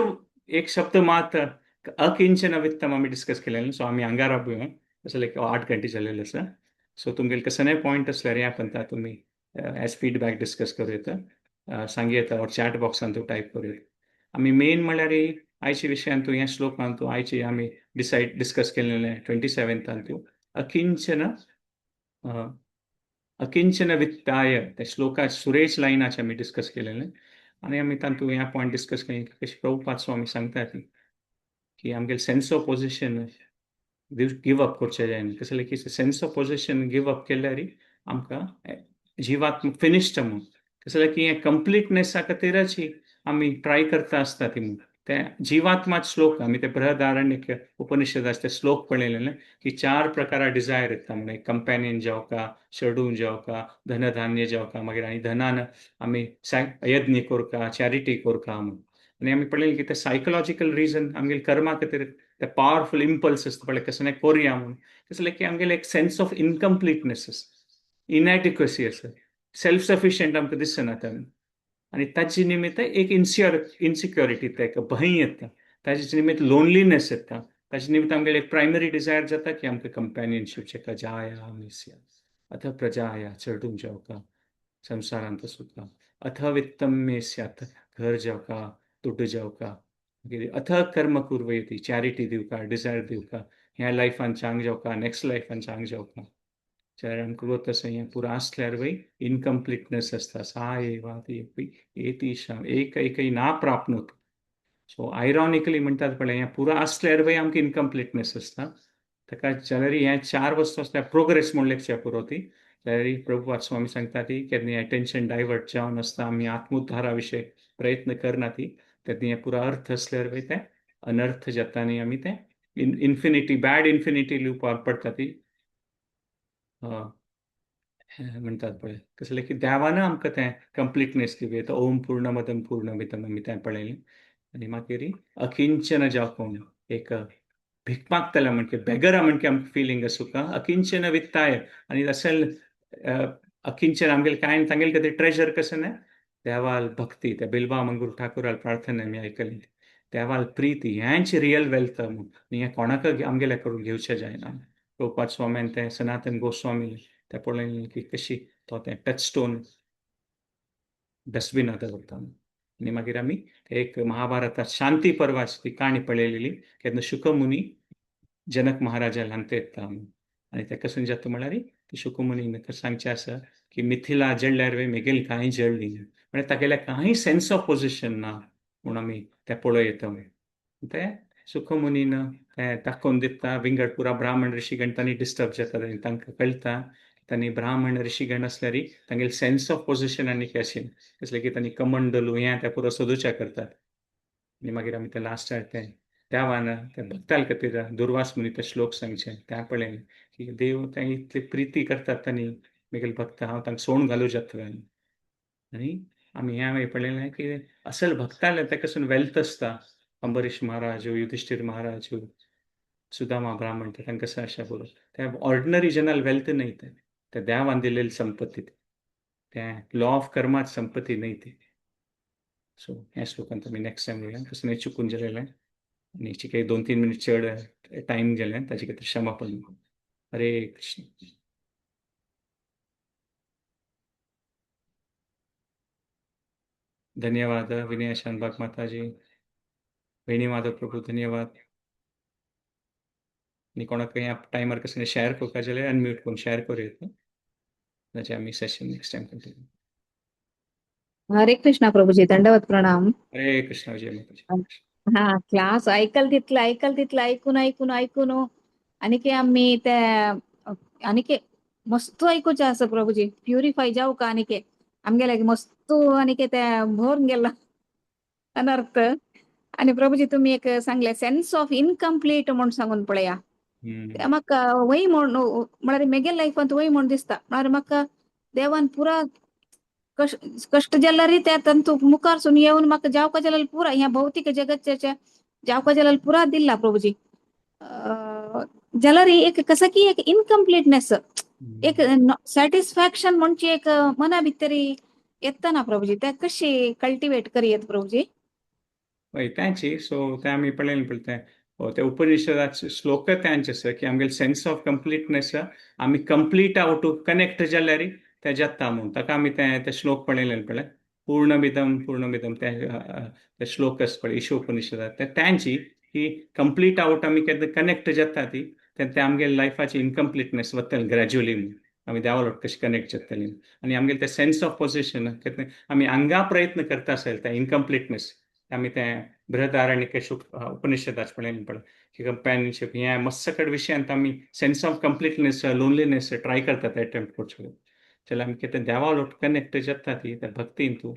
एक शब्द मात अकिंचन वित्तम आमी डिस्कस केलेलें. सो आमी हांगा राबूया कसं लायक 8 घंटे जालेले आसा. सो तुमगेले कसलेय पॉयंट आसल्यार ह्या पंता तुमी एज फीडबॅक डिस्कस करूं येता, सांगू येता ऑर चॅट बॉक्सान तूं टायप करूं येता. आमी मेन म्हणल्यार आयच्या विशयान तूं ह्या श्लोकान तूं आयची आमी डिसायड डिस्कस केलेलें 27थान तूं अकिंचन अकिंचन वित्ताय त्या श्लोका सुरेश लायनाचे आमी डिस्कस केलेलें. आनी आमी तातूंत ह्या पॉयंट डिस्कस केलें कशें प्रभुपाद स्वामी सांगता ती की आमगेले sense of possession give up करचें जायना. कसलें की sense of possession give up केल्यार आमकां जिवात्म फिनिश्ड म्हूण. कसलें की हें कंप्लिटनेसा खातीरच आमी ट्राय करता आसता ती म्हूण. ते जिवात्माच श्लोक आमी ते बृहदारण्य उपनिषदाचे ते श्लोक पळयलेले की 4 प्रकारा डिजायर येता म्हूण. एक कंपॅनियन जावका, चेडूं जावका, धनधान्य जावका, मागीर आनी धनान आमी यज्ञ करका, चॅरिटी करका म्हूण. आनी आमी पळयलें की ते सायकोलॉजिकल रिजन आमगेले कर्मा खातीर ते पावरफूल इम्पल्स आसता पळय कसं नाही करुया म्हूण. कसलें की आमगेले एक सेन्स ऑफ इनकम्प्लिटनेस आसा, इनएडिक्वसी आसा, सेल्फ सफिशियंट आमकां दिसना तेन्ना. आनी ताजे निमित्त एक इनसिक्युरिटी येता, एक भंय येता, ताजे निमित्त लोनलीनेस येता, ताजे निमित्त आमगेले एक प्रायमरी डिजायर जाता की आमकां कंपॅनियनशीप जाका जाया मिस्या अथ प्रजाया चेडूं जावका संवसारांत सुखा अथ वित्तम मे स्यात् घर जावका दुड्ड जावका, मागीर अथ कर्म कुर्वयती चॅरिटी दिवका, डिजायर दिवका, ह्या लायफान चांग जावका, नेक्स्ट लायफान चांग जावका. जाल्यार आमकां वता तशें हें पुरो आसल्यार वय इनकम्प्लिटनेस आसता. सा एवा एतीशाम एक एकय ना प्राप्नोत. सो आयरॉनिकली म्हणटात पळय हें पुरो आसल्यार वय आमकां इनकम्प्लिटनेस आसता. ताका जाल्यार हें 4 वस्तू आसल्यार प्रोग्रेस म्हूण लेखच्या पुरो ती. जाल्यार प्रभुपाद स्वामी सांगता ती केन्ना अटेन्शन डायवर्ट जावन आसता आमी आत्मोद्धारा विशय प्रयत्न करना ती तेन्ना हें पुरो अर्थ आसल्यार वय तें अनर्थ जाता आनी आमी तें इन्फिनिटी बॅड इन्फिनिटी लुपार पडटा ती म्हणटात पळय. कसलें की देवान आमकां तें कंप्लिटनेस दिवया. तो ओम पूर्णमदम पूर्णमिदम आमी तें पळयलें. आनी मागीर अकिंचन जावं एक भीक मागतले म्हणजे बेगरा म्हणजे आमकां फिलींग आसूं अकिंचन वित्ताय. आनी असेल अकिंचन आमगेले कांय तांगेले खातीर ट्रेजर कशें न्हय देवाल भक्ती त्या बिलवा मंगूर ठाकुराल प्रार्थना आमी आयकली देवाल प्रिती हेंच रियल वेल्थ म्हूण. आनी हें कोणाक आमगेले करून घेवचें जायना. प्रभुपाद स्वामीन तें सनातन गोस्वामी ते पळयलें की कशी तो तें टच स्टोन डस्टबिनांत दवरता. आनी मागीर आमी एक महाभारतात शांती पर्वाची ती काणी पळयलेली केन्ना शुकमुनी जनक महाराजा ल्हानते येता. आनी तेका जाता म्हळ्यार शुकमुनी सांगचें आसा की मिथिला जळ्ळ्यार वे मेगेल कांय जळ्ळी, म्हळ्यार तागेल्या कांय सेन्स ऑफ पोजिशन ना म्हूण आमी तें पळय येता. ते शुकमुनीन तें दाखोवन दिता विंगड पुरा ब्राह्मण ऋषीगण तांणी डिस्टर्ब जाता, तांकां कळटा तांणी ब्राह्मण ऋषीगण आसल्यार तांगेले सेन्स ऑफ पोजिशन आनी आशिल्लें कसलें की तांणी कमंडलू हें तें पुरो सोदूच्या करतात. आनी मागीर आमी ते लास्टाक तें देवान त्या भक्ताल खातीर दुर्वास मुनी ते श्लोक सांगचे त्या पळयलें की देव ते इतली प्रिती करतात तांणी मेगेले भक्त हांव तांकां सोण घालूं जाता. आनी आमी हें हांवें पळयलें की असल भक्ताले ताकासून वेल्थ आसता. अंबरीश महाराज, युधिष्ठिर महाराज, सुदामा ब्राह्मण तांकां कसं आशा बरोबर त्या ऑर्डिनरी जनाल वेल्थ न्हय तें, त्या देवान दिलेली संपत्ती, त्या लॉ ऑफ कर्मात संपत्ती न्हय ती. सो ह्या श्लोकांत आमी नेक्स्ट टायम उलया, तशें न्हय चुकून गेलेलें आनी काही 2-3 मिनिट चड टायम गेलें ताजे खातीर क्षमापण. हरे कृष्ण. धन्यवाद विनय शानबाग माताजी, वेणी माधव प्रभू धन्यवाद. आनी कोणाक ह्या टायमार कसलें शेअर करपाक जाल्यार अनम्यूट करून शेअर करूं येता, ताचें आमी session next time continue. Hare Krishna Prabhuji, दंडवत प्रणाम. हरे कृष्णा, जय माताजी. हा क्लास ऐकल तितलं ऐकल तितलं ऐकून ऐकून ऐकून आणि की आम्ही त्या आणि की मस्त ऐकूचे आसा प्रभुजी, प्युरिफाय जाऊ का आणि की आमगेले मस्त आणि की त्या भरून गेला अनर्थ. आणि प्रभुजी तुम्ही एक सांगले सेन्स ऑफ इनकम्प्लीट म्हणून सांगून पळया, म्हाका वय म्हण म्हळ्यार मेगेल लायफांत वय म्हण दिसता, म्हळ्यार म्हाका देवान पुरा कष्ट जाल्यार त्या तंतू मुखार सून येवन म्हाका जावका जाल्यार पुरा ह्या भौतिक जगतच्या जावका जाल्यार पुरा दिल्ला प्रभुजी. जाल्यार एक कसं की एक इनकम्प्लीटनेस, एक सॅटिस्फॅक्शन म्हणजे एक मना भितर येता ना प्रभुजी, त्या कशी कल्टिवेट करीत प्रभुजी? हय त्यांची सो ते आमी पळयलें पळय ते उपनिषदाचे श्लोक त्यांचे आसा की आमगेले सेन्स ऑफ कम्प्लीटनेस आमी कंप्लीट आवट कनेक्ट जाल्यार ते जाता म्हूण ताका आमी ते श्लोक पळयलें पळय पूर्णमिदम पूर्णमिदम ते श्लोक आसा पळय ईशोपनिषदात ते त्यांची की कंप्लीट आवट आमी केन्ना कनेक्ट जाता ती ते आमगेले लायफाची इनकम्प्लीटनेस वतले ग्रॅज्युअली आमी देवालोट कशी कनेक्ट जातली. आनी आमगेले ते सेन्स ऑफ पोजिशन आमी हांगा प्रयत्न करता आसेल ते इनकम्प्लीटनेस आमी ते बृहदारण्यक उपनिषदाच पळयलें पळय की कंपॅनियनशीप हें मस्त कडेन विशयांत आमी sense of completeness loneliness try करतात एटेम्प्ट करचो जाल्यार आमी कितें देवालोट कनेक्ट जाता ती त्या भक्तीन तूं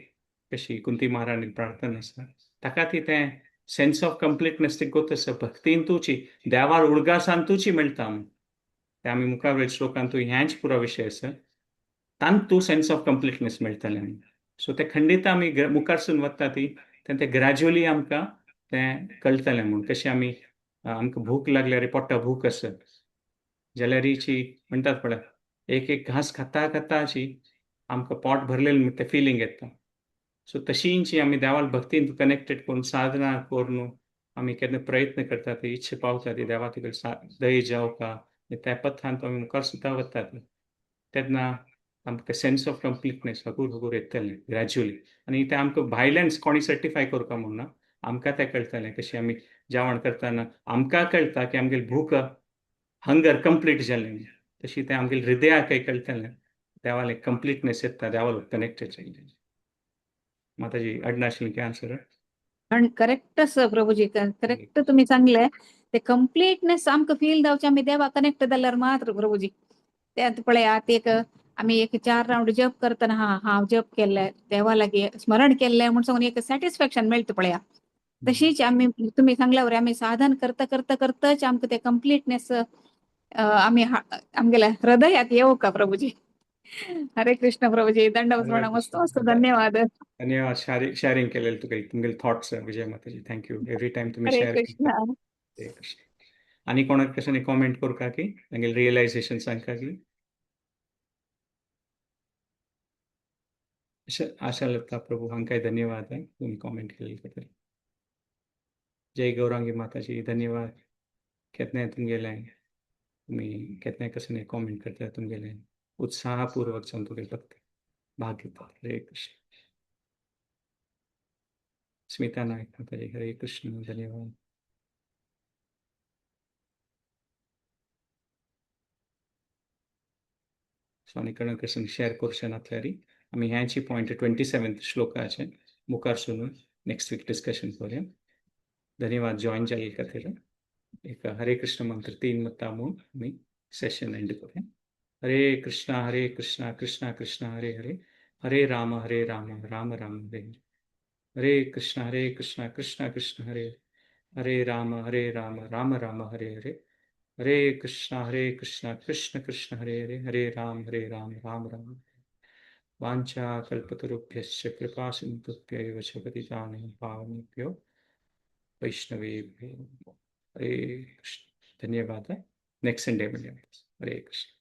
कशी कुंती महाराणी प्रार्थना आसा ताका ती तें सेन्स ऑफ कम्प्लीटनेस ती गोत आसा भक्तीन तुची देवार उडगासान तुची मेळटा. ते आमी मुखार वयर श्लोकांत ह्याच पुरो विशय आसा तांतू सेन्स ऑफ कम्प्लीटनेस मेळटलें आमी. सो ते खंडीत आमी मुखारसून वता ती ते ग्रॅज्युअली आमकां तें कळटलें म्हूण कशें आमी आमकां भूक लागल्यार पोटा भूक आसत जाल्यारीची म्हणटात पळय एक एक घास खाता खाता अशी आमकां पोट भरलेलें तें फिलींग येता. सो तशींची आमी देवाल भक्तीन कनेक्टेड करून साधना करून आमी केन्ना प्रयत्न करता ती इच्छा पावता ती देवा तुगे दही जावका त्या पथान आमी मुखार सुद्दां वतात तेन्ना आमकां सेन्स ऑफ कम्प्लीटनेस हगूर हगूर येतलें ग्रॅज्युअली. आनी तें आमकां भायल्यान कोणी सर्टिफाय करपा म्हूण ना, आमकां तें कळटलें कशें आमी जेवण करतना आमकां कळटा की आमगेली भूक हंगर कंप्लीट जालें तशी तें आमगेले हृदयाकय कळटलें देवाले कंप्लीटनेस येता देवालो कनेक्टेड जालें. माताजी अडनाशिल्लें की आन्सर? करेक्ट आसा प्रभुजी, करेक्ट तुमी सांगले ते कंप्लीटनेस आमकां फील जावचें आमी देवा कनेक्ट जाल्यार मात्र प्रभुजी. ते पळया एक आमी एक 4 रावंड जप करतना हा हांव जप केल्ले देवा लागीं स्मरण केल्लें म्हूण सांगून एक सॅटिस्फॅक्शन मेळटा पळया. तशीच आमी तुमी सांगल्या वरी आमी साधन करता करता करताच आमकां ते कंप्लीटनेस आमी आमगेल्या हृदयात येवका का प्रभुजी. हरे कृष्ण प्रभुजी, दंडवत प्रणाम. मस्त मस्त धन्यवाद. धन्यवाद शेअरिंग केलेलं तुका तुमगेले थॉट्स विजय माताजी, thank you. Every time तुम्ही हरे शेअर कृष्ण. करता. आनी कोणाक कशाने कॉमेंट करूका की तांगेले रियलायझेशन सांगका की आशा लता प्रभू हांकांय धन्यवाद तुम्ही कॉमेंट केलेले खातीर. जय गौरांगी माताजी, धन्यवाद. केन्नाय तुमगेले तुमी केन्नाय कसले कॉमेंट करता तुमगेले. उत्साहपूर्वक जावन तुगे भक्ती भाग घेतात. हरे कृष्ण. स्मिता नायक माताजी, हरे कृष्ण, धन्यवाद. सो आनी कोण कृष्ण शेअर करूं नासल्यार आमी ह्याची पॉयंट 27 श्लोकाचे मुखार सुनून नेक्स्ट वीक डिस्कशन करूया. धन्यवाद जॉईन जाल्ले खातीर. एक हरे कृष्ण मंत्र 3 मत्ता म्हूण आमी सेशन एंड करूया. हरे कृष्णा हरे कृष्णा कृष्णा कृष्णा हरे हरे, हरे राम हरे राम राम राम हरे हरे. हरे कृष्णा हरे कृष्णा कृष्णा कृष्ण हरे हरे, हरे राम राम राम हरे हरे. हरे कृष्णा हरे कृष्णा कृष्ण कृष्ण हरे हरे, हरे राम राम राम. वाञ्छा कल्पतरुभ्यश्च कृपा सिन्धुभ्य एव च पतितानां पावनेभ्यो वैष्णवेभ्यो. हरे कृष्ण. धन्यवाद. नेक्स्ट संडे मिळूया. हरे कृष्ण.